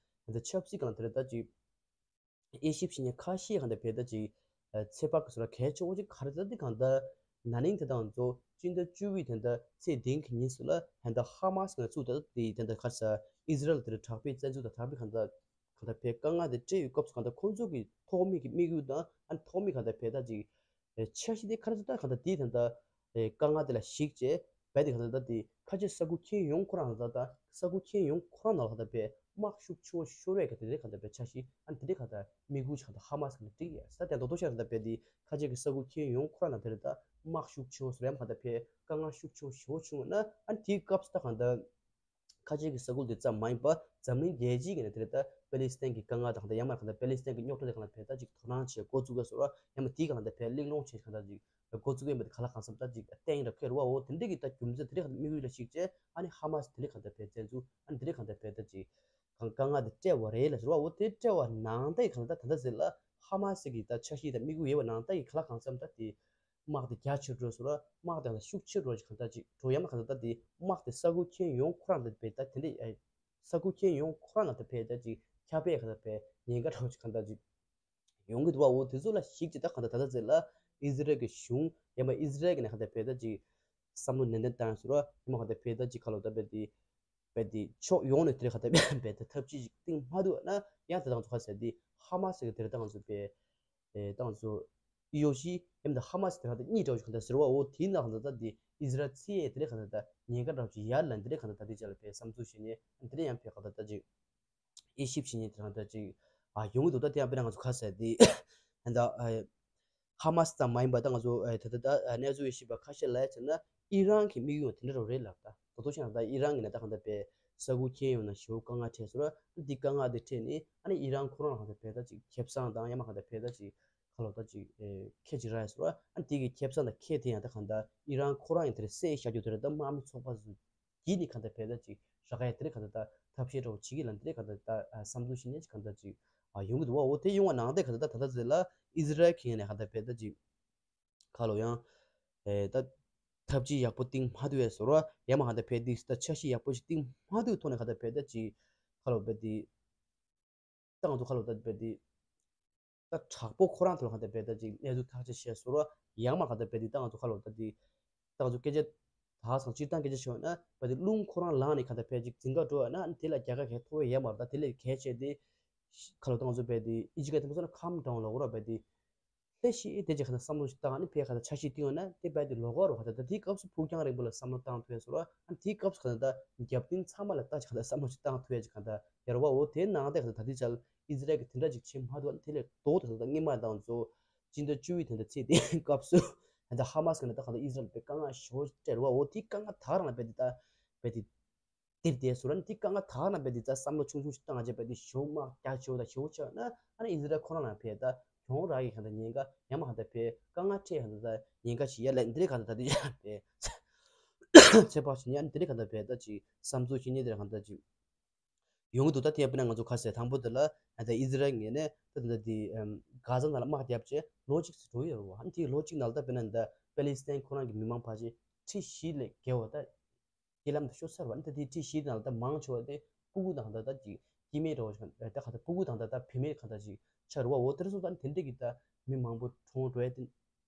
ད་ལྟ་ཆབ་སྲིད་སྒང་ལ་དེ་རེད་ད་ཅིག་དབྱེ་ཞིབ་བྱེད་མཁན་ཁ་ཤས་གང་ལྟར་བས་ད་ཅིག་ཚོད་དཔག་གི་སོ་ལ་གལ་ཆེ་བོ་ཅིག་ག་རེ་ད་དེ་གང་ལྟར་ན་ནིང་དེ་ད་ང་ཚོ་སྤྱི་ཟླ་བཅུ་པའི་དེ་ད་ཚེས་བདུན་གི་ཉིན་སུ་ལ་ད་ལྟ་ཧ་མ་སི་གི་ཚུར་ད་དེ་ད་ལྟ་ག་ཟེར་ཨི་ཟི་རལ་དེར་དྲག་པོའི་བཙན་འཛུལ་དང་དྲག་པོའི་གང་ལྟར་གང་ལྟར་བས་དཀའ་ངལ་དེ་སྤྲད་ཡོད་སྐབས་སུ་གང་ལྟར་ཁོང་ཚོ་གི་ཐོག་མའི་གི་དམིགས་ཡུལ་དང་། ཨ་ནི་ཐོག་མའི་གང་ལྟར་བས་ད་ཅིག་ཨེ་འཆར་གཞི་དེ་ག་རེ་ཟེར་ད་གང་ལྟར་དེའི་ད་ལྟ་ཨེ་དཀའ་ངལ་དེ་ལ་གཞིགས་བྱས་བས་དེ་གང་ལྟར་ད་དེ་ཁ་ཆེ་ས་ཁུལ་ཁྱོན་ཡོངས་ཁོ་རང་ད་ལྟ་ས་ཁུལ་ཁྱོན་ཡོངས་ཁོ་རང་ནང་ལ་གང་ལྟར་བས་དམག་ཤུགས་ཆེ་བོ་ཤོར་བའི་གང་ལྟར་དེ་གང་ལྟར་བས་འཆར་གཞི། ཨ་ནི་དེ་འདྲའི་གང་ལྟར་དམིགས་ཡུལ་གང་ལྟར་ཧ་མ་སི་གང་ལྟར་བསྒྲིགས་ཡོད་ས་དེ་མདོར་བསྡུས་བཤད་གང་ལྟར་བས་དེ་ཁ་ཆེ་གི་ས་ཁུལ་ཁྱོན་ཡོངས་ཁོ་རང་ནང་དེ་རེད་ད་དམག་ཤུགས་ཆེ་བོ་ཟེར་ཡང་གང་ལྟར་བས་དཀའ་ངལ་ཤུགས་ཆེ་བོ་ཞེ་བོ་བྱུང་བ་ན། ཨ་ནི་དེའི་སྐབས་སུ་ད་གང་ལྟར། ཁ་ཆེ་གི་ས་ཁུལ་དེ་ཙམ་མ་ཡིན་པ་འཛམ་གླིང་རྒྱལ་སྤྱིའི་གི་ནས་དེ་རེད་ད་པེ་ལི་སི་ཐན་གི་དཀའ་ངལ་དང་ད་ཡང་མ་གང་ལྟར་པེ་ལི་སི་ཐན་གི་རྙོག་དྲ་དེ་གང་ལ་བས་ད་ཅིག་དོ་སྣང་བྱེད་འགོ་བཙུགས་ཡ་སོ་ར། ཡང་མ་དེའི་གང་ལ་ད་བས་གླེང་སློང་བྱེད་གང་ལྟར་ཅིག་འགོ་བཙུགས་ཡ་མ་དེ་ག་ལ་གང་འཚམ་ད་ཅིག་བསྟན་ར་ཁེ་རུ་བའོ། དེ་འདྲ་གི་ད་རྒྱུ་མཚན་དེ་འདྲ་གང་ལྟར་དམིགས་ཡུལ་ལ་གཞིགས་བྱས། ཨ་ནི་ཧ་མ་སི་དེ་འདྲ་གང་ལྟར་བས་བཙན་འཛུལ། ཨ་ནི་དེ་འདྲ་གང་ལྟར་བས་ད་ཅིག་གང་དཀའ་ངལ་དེ་སྤྲད་པ་རེད་ལ་ཟེར་བའོ། དེ་སྤྲད་པ་ནང་ད་ཡི་གང་ལྟར་ད་ད་ཟེར་ལ་ཧ་མ་སི་གི་ད་འཆར་གཞི་ད་དམིགས་ཡུལ་ཡོད་པ་ནང་ད་ཡི་ག་ལ་གང་འཚམ་ད་དེ། དམག་དེ་རྒྱ་ཆེར་འགྲོ་སོང་ར། དམག་དེ་ལ་ཤུགས་ཆེར་འགྲོ་ཅིག་གང་ལྟར་ཅིག་འགྲོ་ཡ་མ་གང་ལྟར་ད་དེ་དམག་དེ་ས་ཁུལ་ཁྱོན་ཡོངས་ཁོ་རང་ལ་བས་ད་དེ་འདྲ་ཨེ། ས་ཁུལ་ཁྱོན་ཡོངས་ཁོ་རང་ལ་ད་བས་ད་ཅིག་ཁྱབ་སྤེལ་གང་ལྟར་བས་ཉེན་ཁ་འགྲོ་ཅིག་གང་ལྟར་ཅིག་ཡོང་གི་འདུག་བ། འོ་དེ་ཚོ་ལ་གཞིགས་ཅིག་ད་གང་ལྟར་ད་ལྟ་ཚེ་ལ་ཨི་ཟི་རལ་གི་གཞུང་ཡ་མ་ཨི་ཟི་རལ་གི་ནས་གང་ལྟར་བས་ད་ཅིག་བསམ་བློ་ནན་ཏན་བཏང་སོང་ར། ཡ་མ་གང་ལྟར་བས་ད་ཅིག་ག་ལོ་ད་བས་དེ། བས་དེ་ཕྱོགས་ཡོངས་ནས་དེར་གང་ལྟར་བས་ད་ཐབས་ཇུས་ཅིག་བཏིང་མ་ཐུབ་ན་ཡང་ད་ང་ཚོ་ག་ཟེར་དེ་ཧ་མ་སི་གི་དེར་ད་ང་ཚོ་བས། ཨེ་ད་ང་ཚོ་ཨི་ཡོ་ཤི་ཡ་མ་ད་ཧ་མ་སི་དེ་གང་ལྟར་གཉིས་འདྲ་བོ་ཞིག་གང་ལྟར་ཟེར་བའོ། དེའི་ནང་གང་ལྟར་ད་དེ་ཨི་ཟི་རལ་ཚེ་ཡས་དེ་རེད་གང་ལྟར་ད་ཉེན་ཁ་འདྲ་བོ་ཞིག་ཡར་ལ་འདི་རེད་གང་ལྟར་ད་དེ་ཅག་ལ་བས་བསམ་ཚུལ་བྱས་ནས་འདི་རེད་ཡང་བས་གང་ལྟར་ད་ཅིག་དབྱེ་ཞིབ་བྱེད་མཁན་དེ་རང་ད་ཅིག་ཨ་ཡོང་གི་འདུག་ད་དེ་ཡང་དཔེར་ན་ང་ཚོ་ག་ཟེར་དེ་ད་ཧ་མ་སི་ཙམ་མ་ཡིན་པ་ད་ང་ཚོ་ད་ད་ད་གནས་ཚུལ་དབྱེ་ཞིབ་པ་ཁ་ཤས་ལ་བྱས་ན་ཨི་རན་གྱི་དམིགས་ཡུལ་དེ་འདྲ་རོ་རེད་ལབ། ད་ད་དོ་ཤེས་ན་ད་ཨི་རན་གྱི་ནས་ད་གང་ལྟར་བས་ས་ཁུལ་ཁྱོན་ཡོངས་ན་ཞེ་པོ་དཀའ་ངལ་འཕྲད་སོང་ར། འདི་དཀའ་ངལ་དེ་འཕྲད་ནས་ཨ་ནི་ཨི་རན་ཁོ་རང་ལ་གང་ལྟར་བས་ད་ཅིག་ཁེ་བཟང་དང་ཡང་མ་གང་ལྟར་བས་ད་ཅིག་ཁ་ལོ་ད་ཅིག་ཁེ་ཅིག་རག་ཡ་སོང་ར། ཨ་ནི་དེ་གི་ཁེ་བཟང་དང་ཁེ་དེ་ཡང་ད་གང་ལྟར་ཨི་རན་ཁོ་རང་ཡང་དེར་བསད་བཞག་རྒྱུ་དེ་རེད། ད་དམག་མི་ཚོགས་པ་ཚོ་གིས་ནི་གང་ལྟར་བས་ད་ཅིག་རག་ཡ་དེ་རེད་གང་ལྟར་ད་ཐབས་ཤེས་འདྲ་བོ་བྱེད་ཀྱི་ལ་འདི་རེད་གང་ལྟར་ད་བསམ་ཚུལ་ཞིག་ནས་ཅིག་གང་ལྟར་ཅིག་ཡོང་གི་འདུག་བ། འོ་དེ་ཡོང་བ་ནང་དེ་གང་ལྟར་ད་ད་ལྟ་ཟེར་ལ་ཨི་ཟི་རལ་གྱི་ནས་གང་ལྟར་བས་ད་ཅིག་ཁ་ལོ་ཡང་ཨེ་ད་ཐབས་ཇུས་ཡག་པོ་བཏིང་མ་ཐུབ་ཡ་སོང་ར། ཡང་མ་གང་ལྟར་བས་དེ་ད་འཆར་གཞི་ཡག་པོ་ཞིག་བཏིང་མ་ཐུབ་ཐོག་ནས་གང་ལྟར་བས་ད་ཅིག་ཁ་ལོ་བས་དེ། ད་ང་ཚོ་ཁ་ལོ་ད་བས་དེ། ད་དྲག་པོ་ཁོ་རང་ཐོག་ལ་གང་ལྟར་བས་ད་ཅིག་གནས་ཚུལ་ཐག་གཅོད་བྱས་སོང་ར། ཡང་མ་གང་ལྟར་བས་དེ་ད་ང་ཚོ་ཁ་ལོ་ད་དེ། ད་ང་ཚོ་སྐད་ཆ་ད་སང་སྤྱིར་བཏང་སྐད་ཆ་བྱས་ན་བས་དེ་རླུང་ཁོ་རང་ལངས་ནས་གང་ལྟར་བས་ཅིག་འཛིང་ག་འགྲོ་བ་ན་དེ་ལ་རྒྱལ་ཁ་གས་ཐོབ་ཡ་ཡོད་མ་རེད། ད་དེ་ལས་གལ་ཆེ་དེ། ཁ་ལོ་ད་ང་ཚོ་བས་དེ་ཨི་ཇི་ག་དེ་མ་སོང་ན་ཁམ་ཌའུན་ལ་འོ་ར་བས་དེ། ལྷོད་ཤིག་དེ་རྗེས་གང་ལྟར་བསམ་བློ་ཞིག་བཏང་ནས་ཕར་གང་ལྟར་འཆར་གཞི་བཏིང་བ་ན་དེ་རྦད་དེ་ལོག་ག་རུ་གང་ལྟར་ད་དེའི་སྐབས་སུ་ཕུགས་རྒྱང་རིང་པོ་ལ་བསམ་བློ་བཏང་ཐུབ་ཡ་སོང་ར། ཨ་ནི་དེའི་སྐབས་སུ་གང་ལྟར་ད་རྒྱབ་རྟེན་ཚང་མ་ལ་ལྟ་ཅིག་གང་ལྟར་བསམ་བློ་ཞིག་བཏང་ཐུབ་ཡ་ཅིག་གང་ལྟར་ཡར་བ་འོ་དེའི་ནང་དེ་གང་ལྟར་ད་དེ་ཅག་ཨི་ཟི་རལ་གྱི་དེ་འདྲ་ཅིག་བྱེད་མ་ཐུབ་ཨ་ནི་དེ་ལས་ལྡོག་ཏུ་གང་ལྟར་སྔོན་མ་དང་ཚོ་སྤྱི་ཟླ་བཅུ་པའི་དེ་འདྲ་ཚེས་དེའི་སྐབས་སུ་གང་ལྟར་ཧ་མ་སི་གང་ལྟར་ད་གང་ལྟར་ཨི་ཟི་རལ་དཔེ་དཀའ་ངལ་ཞེ་པོ་ཅིག་སྤྲད་ར་བ། འོ་དེའི་དཀའ་ངལ་ད་ག་རང་ལ་རྦད་དེ་ད་རྦད་དེ། དེར་བསྡད་སོང་ར། ནི་དེ་དཀའ་ངལ་ད་ག་རང་རྦད་དེ་ད་བསམ་བློ་ཆུང་ཆུང་ཞིག་བཏང་བྱས་རྦད་དེ་ཞེ་པོ་དམག་རྒྱ་ཆེ་བོ་དང་ཞེ་པོ་ཆགས་ན་ཨ་ནི་ཨི་ཟི་རལ་ཁོ་རང་ལ་ཕར་ད་གྱོང་རག་གི་གང་ལྟར་ཉེན་ཁ་ཡང་མ་གང་ལྟར་ཕར་དཀའ་ངལ་འཕྲད་གང་ལྟར་ད་ཉེན་ཁ་ཞིག་ཡ་ལ་འདི་རེད་གང་ལྟར་ད་དེ་ཡ་ཕར་ཚོད་དཔག་བྱེད་ཉན་འདི་རེད་གང་ལྟར་ཕར་ད་ཅིག་བསམ་ཚུལ་ཞིག་ཉན་འདི་རེད་གང་ལྟར་ཅིག་ཡོང་གི་འདུག་ད་དེ་ཡང་དཔེར་ན་ང་ཚོ་ག་ཟེར་དང་པོ་དེ་ལ་ད་ཨི་ཟི་རལ་ངོས་ནས་ད་ད་དེ་གྷ་ཛ་ནང་ལ་དམག་བརྒྱབ་བྱས་ལོ་གཅིག་ཙམ་འགྲོ་ཡི་ཡོད་རེད་བ། ཨ་ནི་དེ་ལོ་གཅིག་ནང་ལ་ད་དཔེར་ན་ད་པེ་ལི་སི་ཐན་ཁོ་རང་གི་མི་མང་ཕལ་ཆེར་ཁྲི་བཞི་ལས་བརྒལ་བ་ད། རྐྱེན་ལམ་དུ་ཤོར་ཚར་བ་ནི་ད་དེའི་ཁྲི་བཞི་ནང་ལ་ད་མང་ཆེ་བ་དེ་སྤུ་གུ་དང་ད་ད་ཅིག་སྐྱེ་དམན་འདྲ་བོ་ཞིག་ད་ག་ད་སྤུ་གུ་དང་ད་ད་བུད་མེད་གང་ད་ཅིག་ཆགས་རེད་བ། འོ་དེ་རེད་སོང་ཙང་དེ་འདྲ་གི་ད་མི་མང་པོ་གྲོངས་འགྲོ་ཡ་དེ་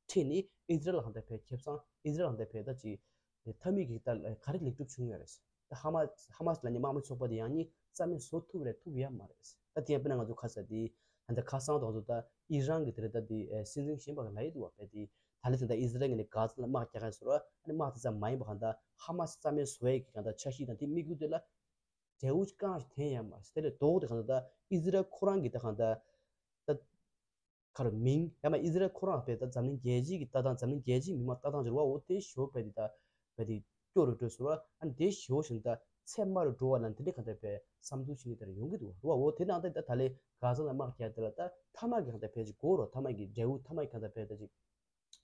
འཕྲད་ནི་ཨི་ཟི་རལ་ལ་གང་ད་ཕར་ཁེ་བཟང་ཨི་ཟི་རལ་ལ་གང་ད་ཕར་ད་ཅིག་མཐའ་མིག་གི་ད་ག་རེ་ལེགས་གྲུབ་བྱུང་ཡོད་རེད། ད་ཧ་མ་ཧ་མ་སི་ལ་ནི་དམག་མི་ཚོགས་པ་དེ་ཡང་ནི་རྩ་མེད་བཟོ་ཐུབ་རེད་ཐུབ་ཡ་མ་རེད། ད་དེ་ཡང་དཔེར་ན་ང་ཚོ་ག་ས་དེ་ ད་ལྟ་ཁ་སང་དང་ཚོ་ད་ཨི་རན་གྱི་དེ་རེད་ད་དེ་སྲིད་འཛིན་གཞན་པ་གི་ལ་ཡི་འདུག་བ་བས་དེ་ད་ལེ་དེ་ད་ཨི་ཟི་རལ་གྱི་ནས་གྷ་ཛ་ལ་དམག་རྒྱག་ག་ཟེར་བ་ཨ་ནི་དམག་དེ་ཙམ་མ་ཡིན་པ་གང་ད་ཧ་མ་སི་རྩ་མེད་བཟོ་ཡས་ཀྱི་གང་ད་འཆར་གཞི་དང་དེ་དམིགས་ཡུལ་དེ་ལ་འབྲས་བུ་གང་ཞིག་འཐེན་ཡ་མ་རེད། དེ་ལས་ལྡོག་དེ་གང་ད་ཨི་ཟི་རལ་ཁོ་རང་གི་ད་གང་ད་ད། ཁར་མིང་ཡང་ན་ཨི་ཟི་རལ་ཁོ་རང་བས་ད་འཛམ་གླིང་རྒྱལ་སྤྱིའི་གི་ལྟ་སྟངས་འཛམ་གླིང་རྒྱལ་སྤྱིའི་མི་མང་ལྟ་སྟངས་ཅིག་རེད་བ། འོ་དེ་ཞོ་བས་དེ་ད་བས་དེ་སྐྱོ་རུ་འགྲོ་ཟེར་བ་ཨ་ནི་དེ་ཞོ་བཞིན་ད་ཚད་དམའ་རུ་འགྲོ་བ་ལ་འདི་འདྲའི་གང་ལྟར་བས་བསམ་ཚུལ་ཞིག་ནི་དེར་ཡོང་གི་འདུག་བ། རེད་བ། འོ་དེ་ནང་ད་ད་ད་ལས་གྷ་ཛ་ལ་དམག་རྒྱག་དེ་ལ་ད་མཐའ་མ་གི་གང་ལྟར་བས་ཅིག་གོ་རོ་མཐའ་མ་གི་འབྲས་བུ་མཐའ་མ་གི་གང་ལྟར་བས་ད་ཅིག་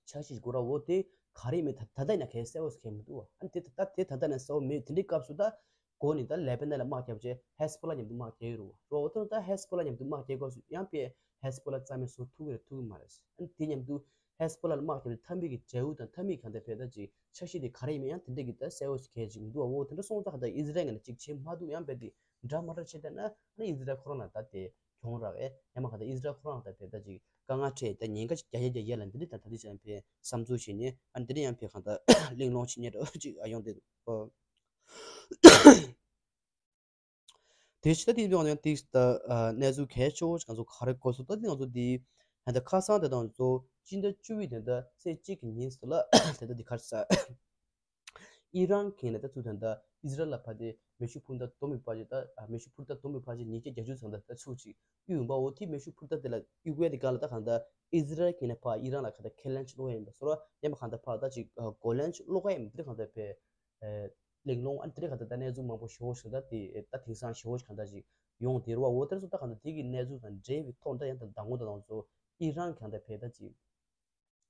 འཆར་གཞི་དགོས་ར། འོ་དེ་ག་རེ་མེད་ད་ད་ལྟ་ཡིན་ན་གལ་གསལ་བོ་ཞིག་གལ་མི་འདུག་བ། ཨ་ནི་དེ་ད་དེ་ད་ལྟ་ནས་གསལ་བོ་མེད། དེ་འདྲའི་སྐབས་སུ་ད་གོ་ནི་ད་ལེ་པེ་ནན་ལ་དམག་རྒྱབ་བྱས་ཧེ་སི་པོ་ལ་མཉམ་དུ་དམག་རྒྱག་ཡོད་རུ་བ། འོ་དེ་ད་ཧེ་སི་པོ་ལ་མཉམ་དུ་དམག་རྒྱག་སྐབས་སུ་ཡང་པས་ཧེ་སི་པོ་ལ་རྩ་མེད་བཟོ་ཐུབ་ཀྱི་རེད་ཐུབ་ཀྱི་མ་རེད། ཨ་ནི་དེ་མཉམ་དུ་ཧེ་སི་པོ་ལ་དམག་རྒྱབ་བྱས་མཐའ་མའི་གི་འབྲས་བུ་དང་མཐའ་མའི་གང་ལྟར་བས་ད་ཅིག་འཆར་གཞི་དེ་ག་རེ་ཡིན་མིན་ཡང་དེ་འདྲའི་གི་ད་གསལ་བོ་ཞིག་གལ་ཅིག་མི་འདུག་བ། འོ་དེ་འདྲ་སོང་ཙང་ད་ཨི་ཟི་རལ་ངོས་ནས་ཅིག་བྱེད་མ་ཐུབ། ཡང་པས་དེ་འདྲ་མ་འདྲ་བྱས་བསྡད་ན་ཨ་ནི་ཨི་ཟི་རལ་ཁོ་རང་ལ་ད་དེ། གྱོང་རག་ཨེ་ཡང་མ་གང་ལྟར་ཨི་ཟི་རལ་ཁོ་རང་ད་བས་ད་ཅིག་དཀའ་ངལ་འཕྲད་ད་ཉེན་ཁ་ཅིག་རྒྱ་ཡ་རྒྱ་ཡ་ལ་འདི་འདྲ་ད་ད་འདི་ཅང་བས་བསམ་ཚུལ་བྱེད་ཉེ་ཨ་འདི་འདྲ་ཡང་བས་གང་ལྟར་གླེང་སློང་བྱེད་ཉེ་འདྲ་ཅིག་ཨ་ཡོང་དེ་འདུག་ཨོ། དེ་ཕྱི་ད་དེ་ཡང་ཡང་ཏིག་ད་གནས་ཚུལ་གལ་ཆེ་བོ་ཅིག་ང་ཚོ་ག་རེ་གོ་སོང་ད་དེ་ང་ཚོ་འདི་ད་ཁ་སང་དེ་དང་ཚོ་སྤྱི་ཟླ་བཅུ་བའི་དེ་ད་ཚེས་གཅིག་གི་ཉིན་སུ་ལ་དེ་ད་འདི་གར་ས། ཨི་རན་གྱིས་ནས་ད་ཚུར་ད་ལྟ་ཨི་ཟི་རལ་ལ་ཕར་དེ་མེ་ཤུགས་འཕུར་མདའ་སྡོམ་པའི་ཕར་ཆེ་ད་ཨ་མེ་ཤུགས་འཕུར་མདའ་སྡོམ་པའི་ཕར་ཆེ་ཉིས་བརྒྱ་བརྒྱད་ཅུ་ཚང་ད་ད་ཚུར་ཅིག་གཡུག་ཡོང་པ། འོ་དེ་མེ་ཤུགས་འཕུར་མདའ་དེ་ལ་གཡུག་ཡས་དེ་ག་ལ་ད་གང་ལྟར་ཨི་ཟི་རལ་གྱིས་ནས་ཕར་ཨི་རན་ལ་གང་ལྟར་ཁས་ལེན་ཅིག་སློག་ཡས་ཡིན་པ་སོ་ར་ཡང་མ་གང་ལྟར་ཕར་ད་ཅིག་གོ་ལན་ཅིག་སློག་ཡས་ཡིན་པ་དེ་གང་ལྟར་བས་གླེང་སློང་ཨ་ནི་དེ་གང་ལྟར་ད་གནས་ཚུལ་མང་པོ་ཞེ་པོ་ཞིག་ད་དེ་ད་དེང་སང་ཞེ་པོ་ཞིག་གང་ལྟར་ཅིག་ཡོང་དེ་རུ་བ། འོ་དེར་སོ་ད་གང་ལྟར་དེ་གི་གནས་ཚུལ་དང་འབྲེལ་བའི་ཐོག་ད་ཡང་ད་མདང་དགོང་ད་དང་ཚོ་ཨི་རན་གང་ལྟར་བས་ད་ཅིག་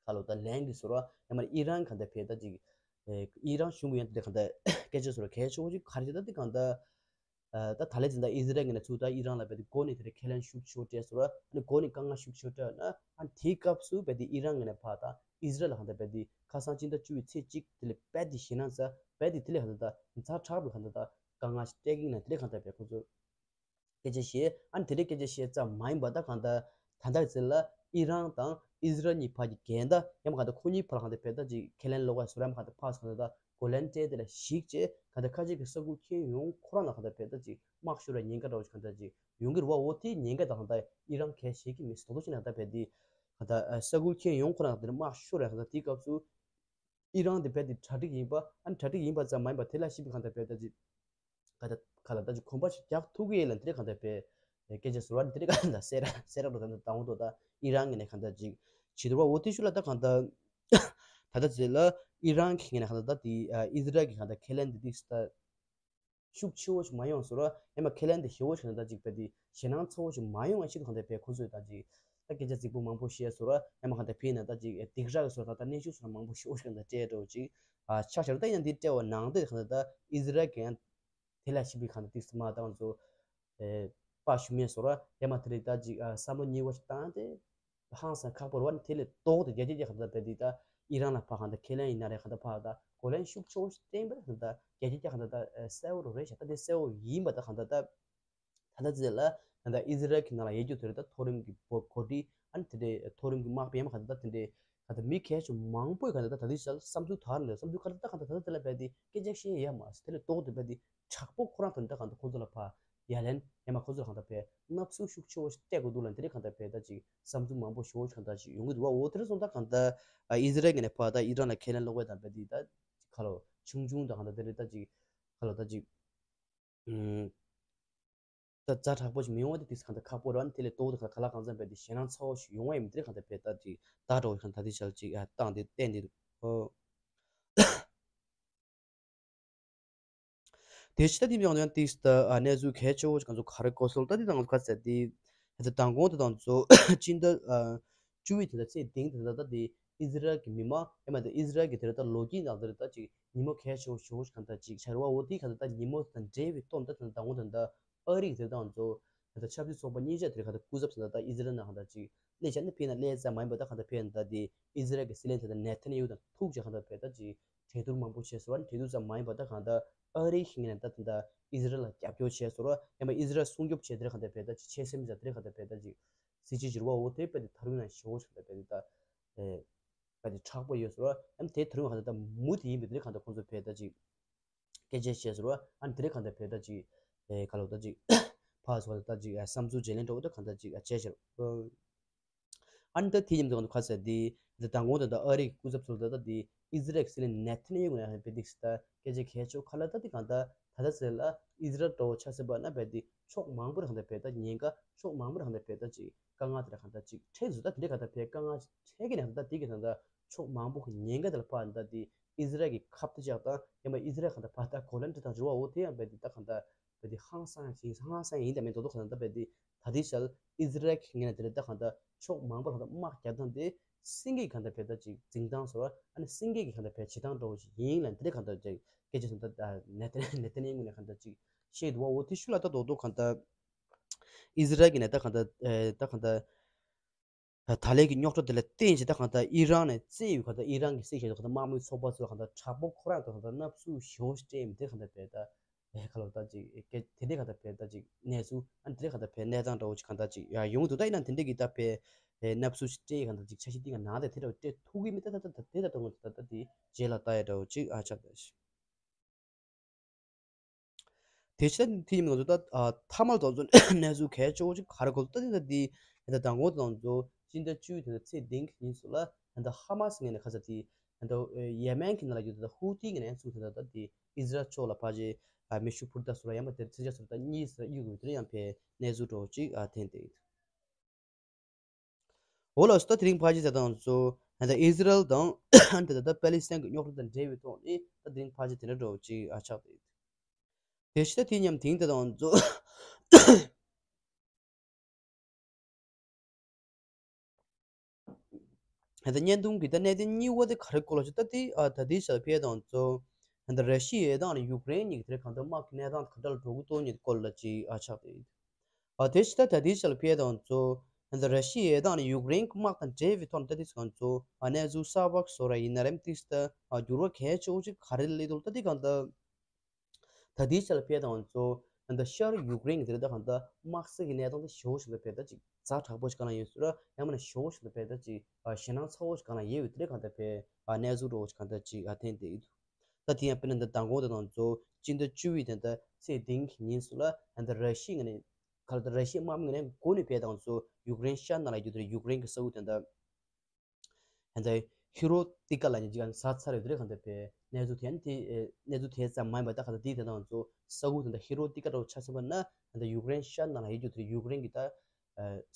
ག་ལོ་ད་ལན་གྱི་ཟུར་བ་ཡང་མ་ཨི་རན་གང་ལྟར་བས་ད་ཅིག་ཨི་རན་གཞུང་གི་ཡང་དེ་གང་ལྟར་སྐད་ཆ་ཟུར་བ་གལ་ཆེ་བོ་ཅིག་ག་རེ་ད་དེ་གང་ལྟར་ད་ད་ལས་ཙི་ད་ཨི་ཟི་རལ་གྱི་ནས་ཚུར་ད་ཨི་རན་ལ་བས་དེ་གོ་ནས་དེ་རེ་ཁས་ལེན་ཤུགས་ཆེ་བོ་སྤྲད་ཟུར་བ་ནི་གོ་ནས་དཀའ་ངལ་ཤུགས་ཆེ་བོ་སྤྲད་ན་ཨ་དེའི་སྐབས་སུ་བས་དེ་ཨི་རན་གྱི་ནས་ཕར་ད་ཨི་ཟི་རལ་ལ་གང་ལྟར་བས་དེ་ཁ་སང་སྤྱི་ཟླ་བཅུ་བའི་ཚེས་གཅིག་དེ་ལས་བས་དེ་ཞེ་ན་ཚ་བས་དེ་དེ་ལས་གང་ལྟར་ད་ཛ་དྲག་པོ་གང་ལྟར་ད་དཀའ་ངལ་ཞིག་སྤྲད་ཀྱི་ན་དེ་ལས་གང་ལྟར་བས་ཁོ་ཚོ། སྐད་ཆ་བཤད། ཨ་ནི་དེ་འདྲའི་སྐད་ཆ་བཤད་ཙམ་མ་ཡིན་པ་ད་གང་ལྟར་ད་ལྟ་ཚེ་ལ་ཨི་རན་དང་ཨི་ཟི་རལ་གཉིས་བར་གྱི་འགལ་ཟླ་ཡང་མ་གང་ལྟར་ཁོ་གཉིས་བར་ལ་གང་ལྟར་བས་ད་ཅིག་ཁས་ལེན་ལོག་པ་སོ་ར་ཡང་མ་གང་ལྟར་ཕར་གང་ལྟར་ད་གོ་ལན་སྤྲད་དེ་ལ་གཞིགས་བྱས་གང་ལྟར་ཁ་ཅིག་གི་ས་ཁུལ་ཁྱོན་ཡོངས་ཁོ་རང་ལ་གང་ལྟར་བས་ད་ཅིག་དམག་ཤོར་བའི་ཉེན་ཁ་འདྲ་བོ་ཞིག་གང་ལྟར་ཅིག་ཡོང་གི་རེད་བ། འོ་དེའི་ཉེན་ཁ་ད་གང་ལྟར་ཨི་རན་གས་བཤད་ཀྱི་མི་སྲིད་དོ་ཅིག་ན་གང་ལྟར་བས་དེ་གང་ལྟར་ས་ཁུལ་ཁྱོན་ཡོངས་ཁོ་རང་ལ་དམག་ཤོར་བའི་གང་ལྟར་དེའི་སྐབས་སུ། ཨི་རན་དེ་བས་དེ་གྲ་སྒྲིག་ཡིན་པ་ཨ་ནི་གྲ་སྒྲིག་ཡིན་པ་ཙམ་མ་ཡིན་པ་དེ་ལ་ཤི་བའི་གང་ལྟར་བས་ད་ཅིག་ག་ད་ག་ལ་ད་ཅིག་གོམ་པ་ཞིག་རྒྱག་ཐུབ་ཀྱི་ཡོད་ལ་དེ་རེ་གང་ལྟར་བས་སྐད་ཆ་ཟུར་བ་དེ་རེ་གང་ལྟར་སེ་ར་སེ་ར་ལོ་ད་ད་འོང་དོ་ད་ཨི་རན་ངི་ནས་གང་ལྟར་ཅིག་བྱེད་དུ་བ། འོ་དེ་ཤུ་ལ་ད་གང་ལྟར་ད་ལྟ་ཚེ་ལ་ཨི་རན་གི་ངི་ནས་གང་ལྟར་ད་དེ་ཨི་ཟི་རལ་གི་གང་ལྟར་ཁས་ལེན་དེ་དིག་ད། ཤུགས་ཆེ་བོ་ཞིག་མ་ཡོང་ཟེར་ར། ཡང་མ་ཁས་ལེན་དེ་ཞེ་བོ་ཞིག་ན་ད་ཅིག་བས་དེ་ཞེད་སྣང་ཚ་བོ་ཞིག་མ་ཡོང་བ་ཞིག་གང་ལྟར་བས་ཁོ་ཚོས་ད་ཅིག་ད་སྐད་ཆ་རྫིག་པོ་མང་པོ་བཤད་ཟེར་ར། ཡང་མ་གང་ལྟར་བས་ན་ད་ཅིག་སྡིགས་ར་གི་ཟེར་ད་ད་གནས་ཤུགས་ཟེར་མང་པོ་ཞེ་བོ་ཞིག་གང་ལྟར་སྤྲད་འགྲོ་ཅིག་ཨ་ཆ་ཤར་ད་ཡང་འདི་སྤྲད་བ་ནང་དེ་གང་ལྟར་ད་ཨི་ཟི་རལ་གི་ཡང་དེ་ལ་ཤི་བའི་གང་ལྟར་དེ་སི་མ་ད་ང་ཚོ་ཨེ་པ་ཞུ་མེད་ཟེར་ར། ཡང་མ་དེ་རིགས་ད་ཅིག་ཨ་བསམ་བློ་ཉེ་བོ་ཞིག་བཏང་སྟེ། ཧང་སང་ཁག་པོ་རེད་བ། ནི་དེ་ལས་ལྡོག་སྟེ་རྒྱ་སྐྱེད་ཀྱི་གང་ལྟར་བས་དེ་ད་ཨི་རན་ལ་ཕར་གང་ལྟར་ཁས་ལེན་ཡིན་ན་རེད། གང་ལྟར་ཕར་ད་གོ་ལན་ཤུགས་ཆེ་བོ་ཞིག་བསྟན་པ་རེད། གང་ལྟར་རྒྱ་སྐྱེད་ཀྱི་གང་ལྟར་ད་གསལ་བོ་རེད་ཤག་ད་དེ་གསལ་བོ་ཡིན་པ་ད་གང་ལྟར་ད་ད་ལྟ་ཚེ་ལ་གང་ལྟར་ཨི་ཟི་རལ་གྱི་ནང་ལ་ཡོད་རྒྱུ་དེ་རེད། ད་མཐོ་རིམ་གྱི་འགོ་འགོ་ཁྲིད་ཨ་ནི་དེ་འདྲའི་མཐོ་རིམ་གྱི་དམག་དཔོན་ཡང་མ་གང་ལྟར་ད་དེ་འདྲའི་གང་ལྟར་མི་གལ་ཆེ་མང་པོས་གང་ལྟར་ད་ད་ལྟའི་ཆར་བསམ་ཚུལ་དར་འདུག་བསམ་ཚུལ་གང་ལྟར་ད་གང་ལྟར་ད་ལྟ་ཚེ་ལ་བས་དེ་སྐད་ཆ་བཤད་ཡ་མ་ཟད་དེ་ལས་ལྡོག་སྟེ་བས་དེ། དྲག་པོ་ཁོ་རང་དོན་དག་གང་ལྟར་ཁོང་ཚོ་ལ་ཕར་ཡ་ལན་ཡང་མ་ཁོང་ཚོ་ལ་གང་ལྟར་བས་མནབ་ཚུལ་ཤུགས་ཆེ་བོ་ཞིག་སྤྲད་དགོས་འདུག་ལ་འདི་རེད། གང་ལྟར་བས་ད་ཅིག་བསམ་ཚུལ་མང་པོ་ཞེ་བོ་ཞིག་གང་ལྟར་ཅིག་ཡོང་གི་འདུག་བ། འོ་དེ་རེད་སོང་ད་གང་ལྟར་ཨི་ཟི་རལ་གྱི་ནས་ཕར་ད་ཨི་རན་ལ་ཁས་ལེན་སློག་པའི་དང་བས་དེ་ད་ཁ་ལོ་ཆུང་ཆུང་དང་གང་ལྟར་དེ་རེད། ད་ཅིག་ཁ་ལོ་ད་ཅིག་ད་ཛ་དྲག་པོ་ཞིག་མི་ཡོང་བ་དེ་དེ་གང་ལྟར་ཁག་པོ་རེད་བ། དེ་ལས་ལྡོག་སྟེ་གང་ལྟར་ག་ལ་གང་འཚམ་བས་དེ་ཞེད་སྣང་ཚ་བོ་ཞིག་ཡོང་བ་ཡིན། མི་དེ་རེད། གང་ལྟར་བས་ད་ཅིག་ད་འགྲོ་བའི་གང་ལྟར་དེ་ཆར་ཅིག་བཏང་དེ་བསྟན་དེ་འདུག་ཨོ། དེ་ཕྱི་ད་དེ་ཡང་ཡང་ཏིས་ད་གནས་ཚུལ་གལ་ཆེ་བོ་ང་ཚོ་ག་རེ་གོ་སོང་ད་དེ་དང་ཁ་ཚ་དེ་ད་མདང་དགོང་དེ་དང་ཚོ་ཕྱི་ཟླ་བཅུ་པའི་དེ་ད་ཚེས་བདུན་དེ་ད་ད་དེ་ཨི་ཟི་རལ་གྱི་མི་མང་ཡང་མ་ད་ཨི་ཟི་རལ་གྱི་དེ་ད་ལོ་རྒྱུས་ནང་དེ་ད་ཅིག་ཉིན་མོ་གལ་ཆེ་བོ་ཞེ་བོ་ཞིག་གང་ད་ཅིག་ཆར་བ་འོ་དེ་གང་ད་ད་ཉིན་མོ་དང་འབྲེལ་བའི་སྟོན་ད་དེ་ད་མདང་དགོང་དེ་ད་ཨ་རིག་དེ་དང་ཚོ་ད་ཆབ་སྲིད་ཚོགས་པ་གཉིས་ཆ་དེ་གང་ད་སྐུ་ཚབ་དེ་ད་ད་ཨི་ཟི་རལ་ནང་གང་ད་ཅིག་ལས་བྱ་ནི་ཕན་ན་ལས་ཙམ་མ་ཡིན་པ་ད་གང་ད་ཕན་ད་དེ་ཨི་ཟི་རལ་གྱི་སྲིད་བློན་དེ་ད་ནེ་ཐན་ཡ་ཧུ་དང་ཐུག་ཅེས་གང་ད་ཕན་ད་ཅིག་གྲོས་བསྡུར་མང་པོ་བྱས་སོང་བ། གྲོས་བསྡུར་ཙམ་མ་ཡིན་པ་ད་གང་ལྟར་ཨ་རིའི་ཞིང་ནས་ད་ད་ལྟ་ཨི་ཟི་རལ་ལ་རྒྱབ་སྐྱོར་བྱས་སོང་བ། ཡང་མ་ཨི་ཟི་རལ་སྲུང་སྐྱོབ་བྱས་དེར་གང་ལྟར་བས་ད་ཅི་ཆེ་སེམས་ཟ་དེར་གང་ལྟར་བས་ད་ཅི་སྲིད་ཇུས་བསྒྱུར་བ་འོ་དེ་བས་ད་ཐར་ཡུན་ན་ཞེ་བོ་ཞིག་ལ་བས་ད་ད་བས་ད་དྲག་པོ་ཡོད་སོང་བ། ཡང་དེ་ཐར་ཡུན་གང་ལྟར་ད་མུ་མཐུད་ཡིན་པའི་དེར་གང་ལྟར་ཁོང་ཚོ་བས་ད་ཅི་སྐད་ཆ་བཤད་སོང་བ། ཨ་ནི་དེར་གང་ལྟར་བས་ད་ཅི་ག་ལོ་ད་ཅི་ ཕར་ཚུར་ད་ཅིག་བསམ་ཚུལ་བརྗེ་ལེན་འདྲ་བོ་ད་གང་ལྟར་ཅིག་བྱས་ཤག་ཨ་ནི་ད་དེ་མཉམ་དུ་ང་ཚོ་ག་ཟེར་དེ། ད་མདང་དགོང་དེ་ད་ཨ་རི་གི་སྐུ་ཚབ་ཚོ་ད་ད་དེ་ཨི་ཟི་རལ་གྱི་སྲིད་བློན་ནེ་ཐན་ཡ་ཧུ་ནས་བེད་དེ་ད་སྐད་ཆ་གལ་ཆེ་ཁ་ལ་ད་དེ་གང་ད་ད་ད་ཟེར་ལ་ཨི་ཟི་རལ་འདྲ་བོ་ཆ་ཟེར་བ་ན་བེད་དེ་ཕྱོགས་མང་པོ་རེ་གང་ད་བེད་ད་ཉེན་ཁ་ཕྱོགས་མང་པོ་རེ་གང་ད་བེད་ད་ཅིག་དཀའ་ངལ་དེ་རེ་གང་ད་ཅིག་འཕྲད་ཟུ་ད་དེ་འདྲ་གང་ད་བེད་དཀའ་ངལ་འཕྲད་ཀྱི་ནས་ད་དེ་གི་ད་ད་ཕྱོགས་མང་པོ་གི་ཉེན་ཁ་དེ་ལ་ཕར་ད་དེ་ཨི་ཟི་རལ་གྱི་ཁབ་དེ་ཅག་དང་ཡང་མ་ཨི་ཟི་རལ་གང་ད་ཕར་ད་གོ་ལན་དེ་དང་འབྱོར་བ་འོ་དེ་ཡང་བེད་དེ་ད་གང་ད་བེད་དེ་ཧང་སང་ཡིན་ཧང་སང་ཡིན་ད་མེད་དོ་དོ་གང་ད་བེད་དེ། ད་ལྟའི་ཆར་ཨི་ཟི་རལ་གྱི་ངོས་ནས་དེ་རེད་ད་གང་ལྟར་ཕྱོགས་མང་པོ་ལ་དམག་རྒྱག་སྟངས་དེ་སེང་གེ་གང་ལྟར་བེད་ད་ཅིག་འཛིང་སྟངས་སོགས་ཨ་ནི་སེང་གེ་གི་གང་ལྟར་བེད་བྱེད་སྟངས་འདྲ་བོ་ཞིག་ཡིན་ལ་དེ་རེད་གང་ལྟར་ཅིག་སྐད་ཆ་སོང་ད་ནེ་ཐན་ནེ་ཐན་ཡའི་ངོས་ནས་གང་ལྟར་ཅིག་བཤད་འདུག་བ། འོ་དེ་ཤུ་ལ་ད་རྡོག་རྡོག་གང་ལྟར་ཨི་ཟི་རལ་གི་ནས་ད་གང་ལྟར་ད་གང་ལྟར་ད་ལན་གྱི་རྙོག་དྲ་དེ་ལ་བརྟེན་བྱས་ད་གང་ལྟར་ཨི་རན་ནས་བཙན་བྱོལ་གང་ལྟར་ཨི་རན་གི་སྲིད་གཞུང་གང་ལྟར་དམག་མི་ཚོགས་པ་ཚོ་གང་ལྟར་དྲག་པོ་ཁོ་རང་ད་གང་ལྟར་མནའ་བསུ་ཞེ་པོ་ཞིག་སྤྲད་མི་དེ་གང་ལྟར་བེད་ད། ཨེ་ཁ་ལོ་ད་ཅིག་ཨེ་དེ་འདྲའི་ཁ་ད་བེད་ད་ཅིག་གནས་ཚུལ་ཨ་ནི་དེ་འདྲའི་ཁ་ད་བེད་གནས་སྟངས་འདྲ་བོ་ཅིག་ག་ད་ཅིག་ཡ་ཡོང་འདུག་ད་ཡིན་ན་དེ་འདྲའི་གི་ད་བེད་ཨེ་མནའ་བསུ་ཞིག་སྤྲད་ཡི་ག་ད་ཅིག་འཆར་གཞི་འདི་ག་ནང་དེ་དེ་འདྲ་སྤྲད་ཐུབ་ཀྱི་མེད་ད་ད་ད་དེ་འདྲ་སྤྲད་ཐུབ་ཀྱི་མེད་ད་ད་དེ་རྗེས་ལ་ལྟ་ཡ་འདྲ་བོ་ཅིག་ཨ་ཆགས་ད་ཤི། དེ་ཕྱིར་དེ་ཡིན་ང་ཚོ་ད་ཨ་མཐའ་མར་ད་ཚོ་གནས་ཚུལ་གལ་ཆེ་བོ་ཅིག་ག་རེ་གོ་ད་དེ་ད་དེ་ད་མདང་དགོང་ད་ཚོ་སྤྱི་ཟླ་བཅུ་དེ་ད་ཚེས་བདུན་གྱི་ཉིན་སུ་ལ་ད་ཧ་མ་སི་ངོས་ནས་ཁ་ས་དེ་ད་ཡེ་མེན་གྱི་ནང་ལ་ཡོད་ད་ཧུ་ཏི་གི་ནས་ཚུགས་ད་ད་དེ། ཨི་ཟི་རལ་ཕྱོགས་ལ་ཕར་ཅིག་ཨ་མེ་ཤུགས་འཕུར་མདའ་ཟེར་བ་ཡང་མ་དེར་མཚོན་ཆ་ཟེར་བ་དང་གཉིས་ཟེར་གཡུག་ཡོད་དེ་ཡང་ཕའི་གནས་ཚུལ་འདྲ་བོ་ཅིག་ཨ་ཐོན་ཏེ། འོ་ལགས་སོ། ད་དེ་རིང་ཕར་ཅིག་ཟེར་དང་ཚོ་ད་ཨི་ཟི་རལ་དང་ཨ་ནི་ད་ད་པ་ལི་སི་ཐན་གྱི་རྙོག་དྲ་དང་འབྲེལ་བའི་ཐོག་ནས་ད་དེ་རིང་ཕར་ཅིག་དེ་འདྲ་འདྲ་བོ་ཅིག་ཨ་ཆགས་ཏེ། དེ་ཕྱི་ད་དེ་མཉམ་དེང་ད་དང་ཚོ། ད་བརྙན་ཐུང་གི་ད་གནད་དོན་གཉིས་པ་དེ་ག་རེ་སྐོར་ལ་ཞུ་ད་དེ་ཨ་ད་དེ་ཞབས་ཕེ་དང་ཚོ་ད་ར་ཤི་ཡ་དང་ཡུཀ་རེན་གཉིས་ཀྱི་དེ་གང་ལྟར་དམག་གི་གནས་སྟངས་ག་འདྲ་ལ་འགྲོ་གི་འདུག་གཉིས་སྐོར་ལ་ཅིག་ཨ་ཆགས་ཏེ། ཨ་དེ་ཞི་ད་ད་དེ་ཞབས་ཕེ་དང་ཚོ་ད་ར་ཤི་ཡ་དང་ཡུཀ་རེན་གྱི་དམག་དང་འབྲེལ་བའི་ཐོག་ནས་ད་དེ་ཚོ་ཚོ་ཨ་གནས་ཚུལ་གསར་པ་བཟོ་ར་ཡིན་ན་རེམ་ཏིག་ད་ཨ་འགྱུར་བ་གལ་ཆེ་བོ་ཅིག་ག་རེ་སླེབས་འདུག་ད་དེ་གང་ལྟར། ད་ལྟའི་ཆར་ལ་ཕེབས་དང་ཚོ་ད་ལྟ་ཤར་ཡུཀ་རེན་གྱི་དེ་ལ་ད་གང་ལྟར་དམག་སྲིད་ཀྱི་གནས་སྟངས་དེ་ཞེ་པོ་ཞིག་ལ་ཕེབས་ད་ཅིག་ཛ་དྲག་པོ་ཞིག་ག་ལ་ཡོད་ཟེར་ཡང་མིན་ན་ཞེ་པོ་ཞིག་ལ་ཕེབས་ད་ཅིག་ཞེད་སྣང་ཚ་བོ་ཞིག་ག་ལ་ཡོད་པའི་དེ་ལ་གང་ལྟར་ཕེབས་གནས་ཚུལ་འདྲ་བོ་ཞིག་གང་ལྟར་ཅིག་ཐོན་བསྡད་ཡོད་འདུག་ད་དེ་ཡང་དཔེར་ན་ད་མདང་དགོང་དེ་དང་ཚོ་སྤྱི་ཟླ་བཅུ་པའི་དེ་ལྟར་ཚེས་བདུན་གྱི་ཉིན་སུ་ལ་ད་ལྟ་ར་ཤི་ཡ་ངོས་ནས་ག་ལ་ད་ར་ཤི་ཡའི་དམག་མི་ངོས་ནས་འགོ་ནས་ཕེབས་དང་ཚོ་ཡུཀ་རེན་ཤར་ནང་ལ་ཡོད་དེ་ཡུཀ་རེན་གྱི་ས་ཁུལ་དེ་ལྟར། ད་ལྟ་ཧི་རོ་ཏི་ཀ་ལ་ཉིན་གཅིག་ག་ཟ་ཚར་ཡོད་དེ་རེད་གང་ལྟར་ཕེབས་གནས་ཚུལ་དེ་ཡང་དེ་གནས་ཚུལ་དེ་ཙམ་མ་ཡིན་པ་ད་ག་ད་དེའི་དེ་དང་ཚོ་ས་ཁུལ་དེ་འདྲ་ཧི་རོ་ཏི་ཀ་འདྲ་བོ་ཆ་མཚོན་པ་ན་ད་ལྟ་ཡུཀ་རེན་ཤར་ནང་ལ་ཡོད་རྒྱུ་དེ་ཡུཀ་རེན་གྱི་ད་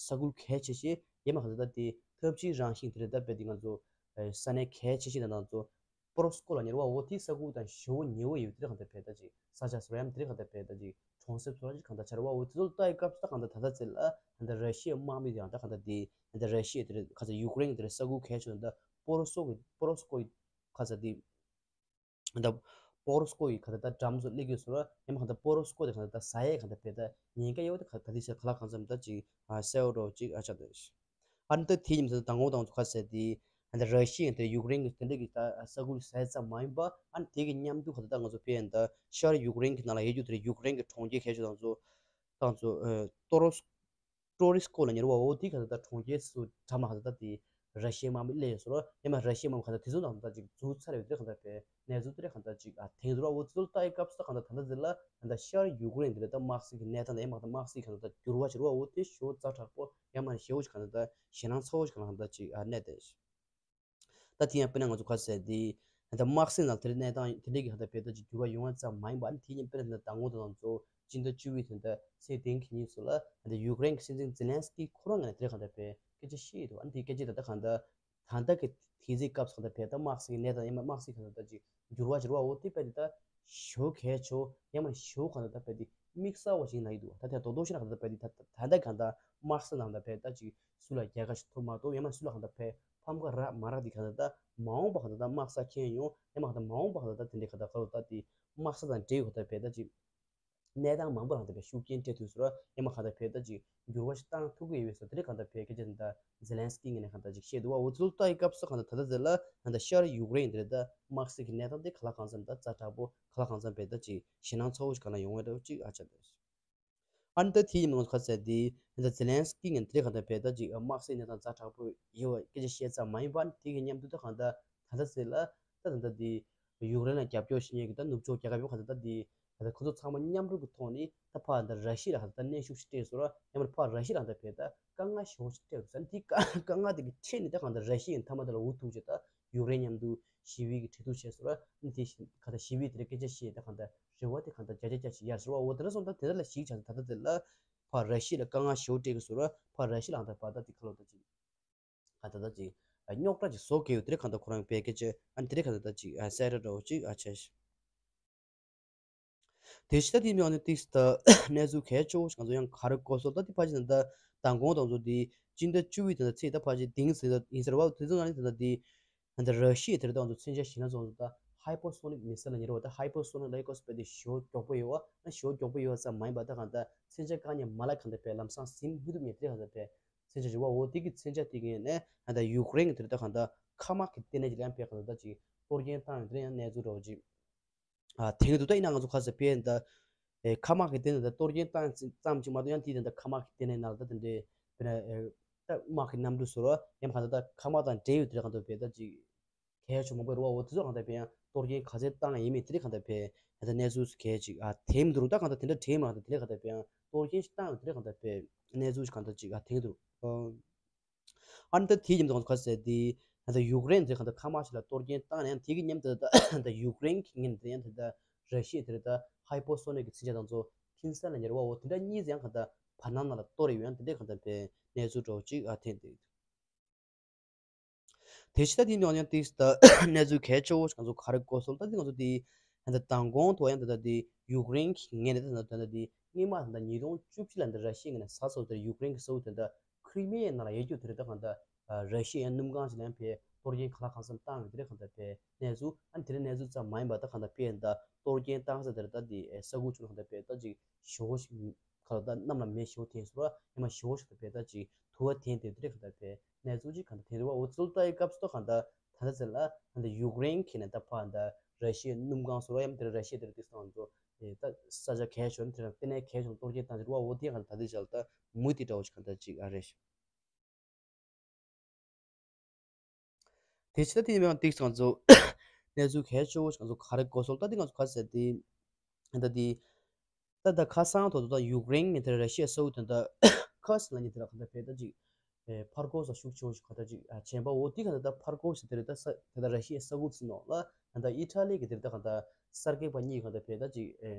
ས་ཁུལ་གལ་ཆེ་ཤོས་ཡིན་མ་ག་ད་ད་དེ་འཐབ་ཇུས་རང་བཞིན་དེ་རེད་ད་ཕེབས་དེ་ང་ཚོ་ས་གནས་གལ་ཆེ་ཤོས་དེ་དང་ཚོ་པོ་རོ་སི་ཀོ་ལ་ཉེ་བ་འོ་དེའི་ས་ཁུལ་དང་ཞེ་པོ་ཉེ་བོ་ཡོད་དེ་རེད་གང་ལྟར་ཕེབས་ད་ཅིག་ས་ཆ་སོ་ཡང་དེ་རེད་གང་ལྟར་ཕེབས་ད་ཅིག་གྲོང་གསེབ་ཚོ་ལ་གང་ལྟར་ཆར་བ་འོ་དེ་ཚོ་ལྟ་ཡི་སྐབས་སུ་ད་གང་ལྟར་ད་ལྟ་ཚེ་ལ་གང་ལྟར་ར་ཤི་ཡའི་དམག་མི་དེ་ཡང་ད་གང་ལྟར་དེ་གང་ལྟར་ར་ཤི་ཡ་དེ་རེད་ག་ཚ་ཡུཀ་རེན་གྱི་དེ་རེད་ས་ཁུལ་གལ་ཆེ་ད་པོ་རོ་སོ་གི་པོ་རོ་སི་ཀོ་ཡི་ག་ཚ་དེ་གང་ལྟར་པོ་རོ་སི་ཀོ་ཡི་ག་ཚ་ད་འགྲམ་ཚོ་སླེབས་ཡོད་སོ་ཡང་མ་གང་ལྟར་པོ་རོ་སི་ཀོ་དེ་གང་ལྟར་ད་ཟ་ཡས་གང་ལྟར་ཕེབས་ད་ཉེན་ཁ་ཡོད་དེ་ག་ད་དེ་ཚེ་ག་ལ་གང་འཚམ་ད་ཅིག་གསལ་བོ་འདྲ་བོ་ཅིག་ཨ་ཆགས་ད། ཨ་ནི་ད་དེ་ཉིན་ཚེ་དང་པོ་དང་ཚོ་ཁ་ཟེར་དེ་ཨ་ནི་ར་ཤི་ཡ་དེ་ཡུཀ་རེན་གྱི་དེ་འདྲ་གི་ད་ས་ཁུལ་ཟ་ཡ་ཙམ་མ་ཡིན་པ་ཨ་ནི་དེ་གི་མཉམ་དུ་ཁ་ད་ད་ང་ཚོ་ཕེབས་ཡིན་ད་ཤར་ཡུཀ་རེན་གྱི་ནང་ལ་ཡོད་རྒྱུ་དེ་ཡུཀ་རེན་གྱི་གྲོང་ཁྱེར་གལ་ཆེ་དང་ཚོ་དང་ཚོ་ཨ་ཏོ་རོ་སི་ཀྲོ་རི་སི་ཀོ་ལ་ཉེ་བ་འོ་དེ་ཁ་ད་ད་གྲོང་ཁྱེར་སུ་གྲམ་ཁ་ད་ད་དེ་ར་ཤི་ཡའི་དམག་མི་སླེབས་ཡོད་སོ་ཡང་མ་ར་ཤི་ཡའི་དམག་མི་ཁ་ད་དེ་ཚོ་དང་ད་ཅིག་འཛུལ་ཚར་ཡོད་དེ་ཁ་ད་ཕེབས། གནས་ཚུལ་དེ་རེད་གང་ལྟར་ཅིག་ཨ་ཐེངས་དུ་ར་འོ་ཚོད་ལྟ་ཡི་སྐབས་སུ་གང་ལྟར་ད་ལྟ་ཟེར་ལ་གང་ལྟར་ཤར་ཡུཀ་རེན་དེ་རེད་ད་དམག་སྲིད་ཀྱི་གནས་སྟངས་དང་ཡང་མ་གཏོགས་དམག་སྲིད་གང་ལྟར་ད་འགྱུར་བ་ཞིག་ར་འོ་དེ་ཞོ་ཙག་དྲག་པོ་ཡང་མ་ཞེ་བོ་ཞིག་གང་ལྟར་ད་ཞེད་སྣང་ཚ་བོ་ཞིག་གང་ལྟར་ད་ཅིག་ཨ་གནས་དེ་ད་དེ་ཡང་དཔེར་ན་ང་ཚོ་ཁ་ཟེར་དེ་གང་ལྟར་དམག་སྲིད་ནང་དེ་རེད་གནས་སྟངས་དེ་འདྲའི་གི་གང་ལྟར་བེད་ད་ཅིག་འགྱུར་བ་ཡོང་བ་ཙམ་མ་ཡིན་པ་ཨ་ནི་དེ་ཉིན་དཔེར་ན་ད་ལྟ་དང་པོ་དང་ཚོ་སྤྱི་ཟླ་བཅུ་པའི་དོན་དུ་ཚེས་བདུན་གྱི་ཉིན་སུ་ལ་གང་ལྟར་ཡུཀ་རེན་གྱི་སྲིད་འཛིན་ཛེ་ལན་སི་ཀི་ཁོ་རང་ངོས་ནས་དེ་རེད་གང་ལྟར་བེད་སྐད་ཆ་བཤད་ཡོད་འདུག་ཨ་ནི་དེ་སྐད་ཆ་ད་ལྟ་གང་ལྟར། ད་ལྟ་གི་དུས་ཚིགས་སྐབས་སུ་གང་ལྟར་བེད་ད་དམག་སྲིད་ཀྱི་གནས་སྟངས་ཡིན་པ་དམག་སྲིད་གང་ལྟར་ད་ཅིག་འགྱུར་བ་འགྱུར་བ་འོ་དེ་བེད་དེ་ད་ཞོ་གལ་ཆོ་ཡང་མ་ཞོ་གང་ལྟར་ད་བེད་དེ་དམིགས་བསལ་བ་ཞིག་ན་ཡི་འདུག་ད་ལྟ་རྡོག་རྡོག་ཤིག་ན་གང་ལྟར་བེད་དེ་ད་ད་ལྟ་གང་ལྟར་དམག་སྲིད་ནང་ལ་བེད་ད་ཅིག་སུ་ལ་རྒྱལ་ཁ་ཞིག་ཐོབ་མ་གཏོགས་ཡང་མ་སུ་ལ་གང་ལྟར་བེད་ཕམ་ཁ་རག་མ་རག་དེ་གང་ལྟར་ད་མ་འོངས་པ་གང་ལྟར་ད་དམག་ས་ཁྱེར་ཡོང་ཡང་མ་གང་ལྟར་མ་འོངས་པ་གང་ལྟར་ད་དེ་འདྲའི་གང་ལྟར་ག་ལ་ད་དེ་དམག་ས་དང་འབྲེལ་ཡོད་གང་ལྟར་བེད་ད་ཅིག་གནས་སྟངས་མང་པོ་རང་དེ་བས་ཤུགས་རྐྱེན་སྤྲད་དུས་སུ་ར་ཡང་མ་གང་ལྟར་བས་ད་ཅིག་འགྱུར་བ་ཞིག་བཏང་ཐུབ་ཀྱི་ཡོད་པས་སོ་དེ་འདྲའི་གང་ལྟར་བས་སྐད་ཆ་འདི་ད་ཛེ་ལན་སི་ཀི་ངོས་ནས་གང་ལྟར་ཅིག་བཤད་འདུག་བ། འོ་ཚོད་ལྟ་ཡི་སྐབས་སུ་གང་ལྟར་ད་ལྟ་ཟེར་ལ་གང་ལྟར་ཤར་ཡུཀ་རེན་འདི་རེད་ད་དམག་སྲིད་ཀྱི་གནས་སྟངས་དེ་ག་ལ་གང་འཚམ་ད་ཛ་དྲག་པོ་ག་ལ་གང་འཚམ་བས་ད་ཅིག་ཞེད་སྣང་ཚ་བོ་ཞིག་གང་ལ་ཡོང་བའི་འདྲ་བོ་ཅིག་ཨ་ཆ་འདུག་ཨ་ནི་ད་དེ་ཡིན་ནང་ཁ་ཟེར་དེ་ད་ཛེ་ལན་སི་ཀི་ངོས་ནས་དེ་འདྲའི་གང་ལྟར་བས་ད་ཅིག་དམག་སྲིད་གནས་སྟངས་ཛ་དྲག་པོ་ཡོད་བ་སྐད་ཆ་བཤད་ཙམ་མ་ཡིན་པ་ཨ་ནི་དེ་གི་མཉམ་དུ་ད་གང་ལྟར་ད་ལྟ་ཟེར་ལ་ད་ད་ལྟ་དེ་ཡུཀ་རེན་ལ་རྒྱབ་སྐྱོར་བྱེད་མཁན་གྱི་ད་ནུབ་ཕྱོགས་རྒྱལ་ཁབ་ཡོད་གང་ལྟར་ད་དེ། ད་ཁོ་ཚོ་ཚང་མ་མཉམ་རུབ་ཀྱི་ཐོག་ནས་ད་ཕར་ད་ར་ཤི་ཡ་ལ་ད་གནོན་ཤུགས་ཤིག་སྤྲད་སོང་ར། ཡང་མིན་ཕར་ར་ཤི་ཡ་ལ་ད་བས་ད་དཀའ་ངལ་ཞེ་པོ་ཞིག་སྤྲད་འདུག་ཟེར། དེ་དཀའ་དཀའ་ངལ་དེ་གི་ཁྲོད་ནས་ད་གང་ད་ར་ཤི་ཡའི་མཐའ་མ་དེ་ལ་འུ་ཐུག་བྱས་ད་ཡུཀ་རེན་མཉམ་དུ་ཞི་བའི་གི་གྲོས་བསྡུར་བྱས་སོང་ར། དེ་གང་ད་ཞི་བའི་དེ་ལ་སྐད་ཆ་བཤད་ད་གང་ད་རེ་བ་དེ་གང་ད་བརྒྱ་ཆ་བརྒྱ་ཞིག་ཡར་སོང་ར། འོ་དེ་འདྲ་སོང་ད་དེ་འདྲ་ལ་གཞིགས་བྱས་ད་ད་དེ་ལ་ཕར་ར་ཤི་ཡ་ལ་དཀའ་ངལ་ཞེ་པོ་སྤྲད་གི་སོང་ར། ཕར་ར་ཤི་ཡ་ལ་གང་ད་བ་ད་དེ་ཁ་ལོ་ད་ཅིག་ཨ་ད་ད་ཅིག་ཨ་རྙོག་དྲ་ཅིག་བཟོ་གི་ཡོད། དེ་རེད་གང་ད་ཁོ་རང་བས་སྐད་ཆ་ཨ་དེ་རེད་གང་ད་ད་ཅིག་ཨ་གསལ་བསྒྲགས་འདྲ་བོ་ཅིག་ཨ་བྱས་ཤག་དེ་ཕྱི་ད་དེ་མི་ཡང་ནི་ཏིག་ད་གནས་ཚུལ་གལ་ཆེ་བོ་ཞིག་ང་ཚོ་ཡང་ག་རེ་གོ་སོང་ད་དེ་ཕ་ཅི་ད་ད་མདང་དགོང་དང་ཚོ་དེ་སྤྱི་ཟླ་བཅུ་པའི་དེ་ད་ཚེས་ད་ཕ་ཅི་དེང་ཟེར་ད་ཡིན་ཟེར་བ་དེ་ཚོ་ནང་ནས་དེ་ད་དེ་ད་ད་ར་ཤི་ཡ་དེ་རེད་ད་ང་ཚོ་མཚོན་ཆ་ཞིག་ན་ཚོ་ད་ཧའི་པར་སོ་ནིག་མི་སེལ་ལ་ཉེ་རུ་བ་ད་ཧའི་པར་སོ་ནིག་ལ་ཡི་གོ་སི་པེ་དེ་ཞོ་མགྱོགས་པོ་ཡོད་བ་ན་ཞོ་མགྱོགས་པོ་ཡོད་བ་ཙམ་མ་ཡིན་པ་ད་གང་ད་མཚོན་ཆ་གང་ཉིད་མ་ལ་གང་ད་པའི་ལམ་སང་ཟིན་མི་ཐུབ་ཉེ་དེ་གང་ད་པའི་མཚོན་ཆ་ཞིག་བ་འོ་དེ་གི་མཚོན་ཆ་དེ་གི་ནས་ད་ད་ཡུཀ་རེན་གི་དེ་རེད་ད་གང་ད་མཁའ་དམག་གི་ལྟེ་གནས་ཀྱི་ལམ་པའི་གང་ད་ད་ཅིག་གཏོར་སྐྱོན་བཏང་ཡོད་དེ་ཡང་གནས་ཚུལ་འདྲ་བོ་ཅིག་ཨ་དེང་དུ་ད་ཡིན་ན་ང་ཚོ་ཁ་ས་པའི་ད་ཨེ་མཁའ་དམག་གི་ལྟེ་གནས་ད་གཏོར་སྐྱོན་བཏང་ཙམ་ཅིག་མ་གཏོགས་ཡང་དེའི་ད་མཁའ་དམག་གི་ལྟེ་གནས་ནང་ལ་ད་དེ་འདྲའི་དཔེར་ན་ཨེ་ད་དམག་གི་གནམ་གྲུ་ཟེར་རོ་ཡང་གང་ལྟར་ད་མཁའ་དམག་དང་འབྲེལ་ཡོད་དེ་གང་ཐུབ་པའི་ད་ཅིག་གལ་ཆེ་མང་པོ་རེད་བ། འོ་དེ་ཚོ་གང་ལྟར་པའི་ཡང་གཏོར་སྐྱོན་ག་ཚད་བཏང་ཡིན་མིན་དེ་རིགས་གང་ལྟར་པའི་ད་གནས་ཚུལ་གལ་ཅིག་ཨ་དེ་མི་འདུག་ད་གང་ལྟར་དེ་འདྲ་དྲན་མ་གང་ལྟར་དེ་རིགས་གང་ལྟར་པའི་ཡང་གཏོར་སྐྱོན་ཞིག་བཏང་ཡོད་དེ་རིགས་གང་ལྟར་པའི་གནས་ཚུལ་ཞིག་གང་ལྟར་ཅིག་ཨ་དེ་འདུག་ཨ་ནི་ད་དེའི་མཉམ་དུ་གང་ཚོ་ག་ཟེར་དེ་ད་ཡུཀ་རེན་དེ་གང་ལྟར་མཁའ་དམག་ཞིག་ལ་གཏོར་སྐྱོན་བཏང་ནས་དེ་གི་མཉམ་དུ་ད་ད་ཡུཀ་རེན་གྱི་ངོས་ནས་དེ་ཡང་དེ་ད་ར་ཤི་ཡ་དེ་རེད་ད་ཧའི་པར་སོ་ནིག་གི་མཚོན་ཆ་དང་ཚོ་ཁྱིམ་ས་ལ་ཉེ་བ་འོ་དེ་འདྲ་གཉིས་ཡང་གང་ལྟར་བར་སྣང་ནང་ལ་གཏོར་ཡོད་ཡང་དེ་འདྲའི་གང་ལྟར་པའི་གནས་ཚུལ་འདྲ་བོ་ཅིག་ཨ་ཐེན་དེ། དེ་ཕྱི་ད་དེ་ནང་ཡང་ཏིག་ད་གནས་ཚུལ་གལ་ཆེ་བོ་ཞིག་ང་ཚོ་ག་རེ་གོ་སོང་ད་དེ་ང་ཚོ་དེ་ད་ལྟ་མདང་དགོང་དུ་ཡང་ད་ལྟ་དེ་ཡུཀ་རེན་གྱི་ངོས་ནས་ད་ལྟ་ད་ལྟ་དེ་སྔོན་མ་ད་ལྟ་ཉིས་སྟོང་བཅུ་གཅིག་ལ་ད་ར་ཤི་ཡའི་ངོས་ནས་ཟ་སོ་དེ་ཡུཀ་རེན་གྱི་ས་ཁུལ་དེ་ད་ཁྲི་མེ་ནང་ལ་ཡོད་རྒྱུ་དེ་རེད་ད་གང་ལྟར་ར་ཤི་ཡའི་སྣུམ་ཁང་ཞིག་ལ་ཡང་ཕའི་གཏོར་སྐྱོན་ག་ལ་གང་འཚམ་བཏང་ཡོད་དེ་རེད་གང་ལྟར་ཕའི་གནས་ཚུལ་ཨ་ནི་དེ་རིང་གནས་ཚུལ་ཙམ་མ་ཡིན་པ་ད་གང་ལྟར་ཕའི་ད་གཏོར་སྐྱོན་བཏང་ས་དེ་རེད་ད་དེ་ས་ཁུལ་ཆུང་གང་ལྟར་ཕའི་ད་ཅིག་ཞོ་ཞིག་ག་ལ་ད་གནམ་ལ་མེ་ཞོ་ཐེན་སོ་ར་ཉི་མ་ཞོ་ཞིག་ད་ཕའི་ད་ཅིག་དུ་བ་ཐེན་དེ་དེ་རེད་གང་ལྟར་ཕའི་གནས་ཚུལ་ཅིག་གང་ལྟར་ཐེན་རེད་བ། འོ་ཚུལ་ལྟ་ཡི་སྐབས་སུ་ད་གང་ལྟར་ད་ལྟ་ཚེ་ལ་ད་ལྟ་ཡུཀ་རེན་གྱི་ནས་ད་ཕ་ད་ར་ཤི་ཡའི་སྣུམ་ཁང་སོ་ར་ཡང་དེ་ར་ཤི་ཡ་དེ་རེད་དེ་སང་ཚོ་ད་ས་ཆ་གལ་ཆེ་བ་དེ་རང་ལྟེ་གནས་གལ་ཆེ་བ་གཏོར་སྐྱོན་བཏང་ཟེར་བ། འོ་དེ་གང་ལྟར་ད་དེ་ཅག་ལ་ད་མུ་མཐུད་འདྲ་བོ་ཞིག་གང་ལྟར་ཅིག་ཨ་རེད། དེ་ཕྱི་ད་དེ་ནས་ཡང་ཏིག་ང་ཚོ་གནས་ཚུལ་གལ་ཆེ་བོ་ཞིག་ང་ཚོ་ག་རེ་གོ་སོང་ད་དེ་ང་ཚོ་ག་ཟེར་དེ་ད་དེ་ད་ད་ཁ་སང་ཐོག་ཏུ་ད་ཡུཀ་རེན་ནས་དེ་ར་ཤི་ཡ་ས་ཁུལ་དེ་ད་ཁར་སི་ལ་ཉེ་དེ་ར་གང་ལྟར་ཕའི་ད་ཅིག་ཨེ་ཕར་རྒོལ་ས་ཤུགས་ཆེ་བོ་ཞིག་གང་ལྟར་ཅིག་ཨ་བྱས་པ། འོ་དེ་གང་ལྟར་ད་ཕར་རྒོལ་ས་དེ་རེད་ད་ས་དེ་ད་ར་ཤི་ཡའི་ས་ཁུལ་ཚོའི་ནང་ལ་ད་ད་ཨི་ཊ་ལི་གི་དེ་རེད་ད་གང་ལྟར་གསར་འགོད་པ་གཉིས་གང་ལྟར་ཕའི་ད་ཅིག་ཨེ་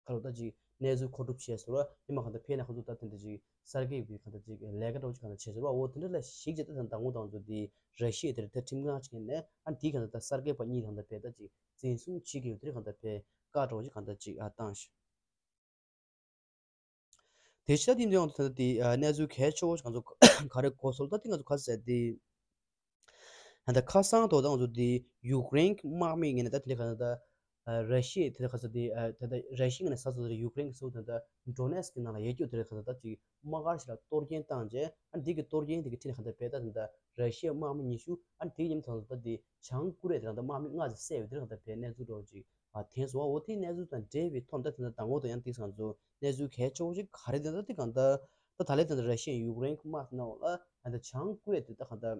ཁ་ལོ་ད་ཅིག་གནས་ཚུལ་མཁོ་སྒྲུབ་བྱས་སོང་ར། ཉི་མ་གང་ལྟར་ཕེབས་ན་ཁོ་ཚོ་ད་དེ་འདྲ་ཅིག་གསར་འགོད་པའི་གང་ལྟར་ཅིག་ལས་ཀ་འདྲ་བོ་ཅིག་གང་ལྟར་བྱས་སོང་ར། འོ་དེ་འདྲ་ལ་གཞིགས་བྱས་ད་ད་ལྟ་ངོ་དང་ཚོ་དེ་ར་ཤི་ཡ་དེར་ད་ཁྲིམས་ཁང་ཅིག་ནས་ཨ་དེའི་གང་ལྟར་ད་གསར་འགོད་པ་གཉིས་གང་ལྟར་ཕེབས་ད་ཅིག་འཛིན་བཟུང་བྱེད་ཀྱི་ཡོད་དེ་གང་ལྟར་ཕེབས་བཀའ་འདྲ་བོ་ཅིག་གང་ལྟར་ཅིག་ཨ་བཏང་ཞིང་། དེ་ཕྱི་ད་དེ་འདྲ་ཡང་ད་ལྟ་དེ་ཨ་གནས་ཚུལ་གལ་ཆེ་བོ་ཞིག་ང་ཚོ་ག་རེ་གོ་སོང་ད་དེ་ང་ཚོ་ག་ཟེར་དེ། ད་ལྟ་ཁ་སང་ཐོག་ད་ང་ཚོ་དེ་ཡུཀ་རེན་གྱི་དམག་མི་ངོས་ནས་ད་དེ་ལས་ཁ་ད་ལྟ་ར་ཤི་ཡ་དེ་ལས་ཁ་ཚ་དེ་ད་ལྟ་ར་ཤི་ཡ་ངོས་ནས་ས་ཚོ་དེ་ཡུཀ་རེན་གྱི་ས་ཁུལ་ད་ལྟ་ཌོ་ནེ་སི་ཀི་ནང་ལ་ཡོད་རྒྱུ་དེ་ལས་ཁ་ད་ལྟ་ཅིག་དམག་སྒར་ཞིག་ལ་གཏོར་སྐྱོན་བཏང་རྗེས་ཨ་འདི་གི་གཏོར་སྐྱོན་དེ་གི་འཕྲིན་ལས་ཁ་ད་ལྟ་བས་ད་ད་ལྟ་ར་ཤི་ཡ་དམག་མི་ཉི་ཤུ་ཨ་དེ་གི་མཉམ་དུ་ད་ལྟ་དེ་བྱང་ཀོ་རི་ཡ་དེ་ལ་ད་དམག་མི་ལྔ་ཙམ་བསད་ཡོད་དེ་ལས་ཁ་ད་ལྟ་བས་གནས་ཚུལ་འདྲ་བོ་ཅིག་ཨ་ཐོན་སོང་བ། འོ་དེའི་གནས་ཚུལ་དང་འབྲེལ་བའི་ཐོག་ད་ད་ལྟ་དང་པོ་དང་ཡང་ཏིག་ང་ཚོ་གནས་ཚུལ་གལ་ཆེ་བོ་ཞིག་ག་རེ་དེ་ད་དེ་གང་ལྟར་ད་ད་ལས་ད་ལྟ་ར་ཤི་ཡ་ཡུཀ་རེན་གྱི་དམག་དེ་ནང་ལ་ད་ལྟ་བྱང་ཀོ་རི་ཡ་དེ་ད་གང་ལྟར་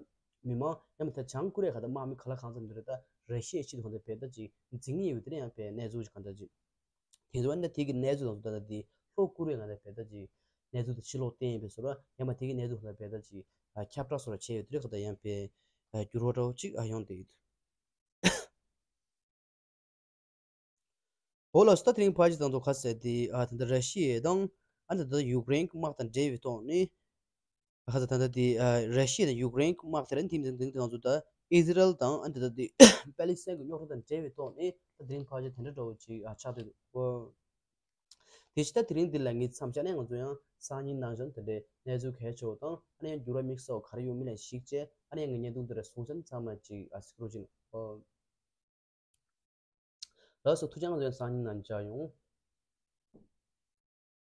མི་མང་ཡང་མིན་ད་བྱང་ཀོ་རི་ཡ་གང་ལྟར་དམག་མི་ག་ལ་གང་འཚམ་དེ་རེད་ད་ར་ཤི་ཡའི་ཆེད་དུ་གང་ལྟར་བས་ད་ཅིག་འཛིང་ངེས་ཡོད་དེ་ནས་ཡང་བས་གནས་ཚུལ་ཞིག་གང་ལྟར་ཅིག་དེ་ཚོ་ཨ་ནི་ད་དེ་གི་གནས་ཚུལ་དང་ད་ལྟ་དེ་ལྷོ་ཀོ་རི་ཡ་གང་ལྟར་བས་ད་ཅིག་གནས་ཚུལ་དེ་ཕྱི་ལོགས་བསྟན་ཡིན་པས་སོ་ར་ཡང་མ་དེ་གི་གནས་ཚུལ་གང་ལྟར་བས་ད་ཅིག་ཁྱབ་བསྒྲགས་སོ་ར་བྱས་ཡོད་དེ་རེད་གང་ལྟར་ཡང་བས་འགྱུར་བ་འདྲ་བོ་ཅིག་ཨ་ཡོང་བསྡད་ཡོད། འོ་ལགས་སོ། ད་དེ་རིང་ཕལ་ཆེར་དང་ཚོ་ཁ་ཟེར་དེ་ཨ་ད་ལྟ་ར་ཤི་ཡ་དང་ཨ་ད་ལྟ་ཡུཀ་རེན་གྱི་དམག་དང་འབྲེལ་བའི་ཐོག་ནས་ཁ་ཟེར་ད་ལྟ་དེ་ཨ་ར་ཤི་ཡ་དང་ཡུཀ་རེན་གྱི་དམག་དེ་ར་འཐིམ་དང་དེ་དང་ཚོ་ད་ཨི་ཟི་རལ་དང་ཨ་ད་ལྟ་དེ་པེ་ལི་སི་ཐན་གྱི་རྙོག་དྲ་དང་འབྲེལ་བའི་ཐོག་ནས་ད་དེ་རིང་ཕལ་ཆེར་དེ་འདྲ་འདྲ་བོ་ཅིག་ཨ་ཆགས་བསྡད་འདུག་དེ་ཕྱི་ད་དེ་རིང་འདི་ལ་ངས་མཚམས་བཞག་ནས་ང་ཚོ་ཡང་སང་ཉིན་ནང་བཞིན་དེ་འདྲའི་གནས་ཚུལ་གལ་ཆེ་བ་དང་ཨ་ནི་ཡང་འགྱུར་བ་དམིགས་བསལ་ག་རེ་ཡོང་མིན་ལ་གཞིགས་བྱས་ཨ་ནི་ཡང་ངའི་བརྙན་ཐུང་འདི་ར་གསུང་བཤད་ཚང་མ་ཅིག་ཨ་གཟིགས་རོགས་བྱེད་གནང་། ལགས་སོ། ཐུགས་རྗེ་གནང་། ང་ཚོ་ཡང་སང་ཉིན་ནང་མཇལ་ཡོང་།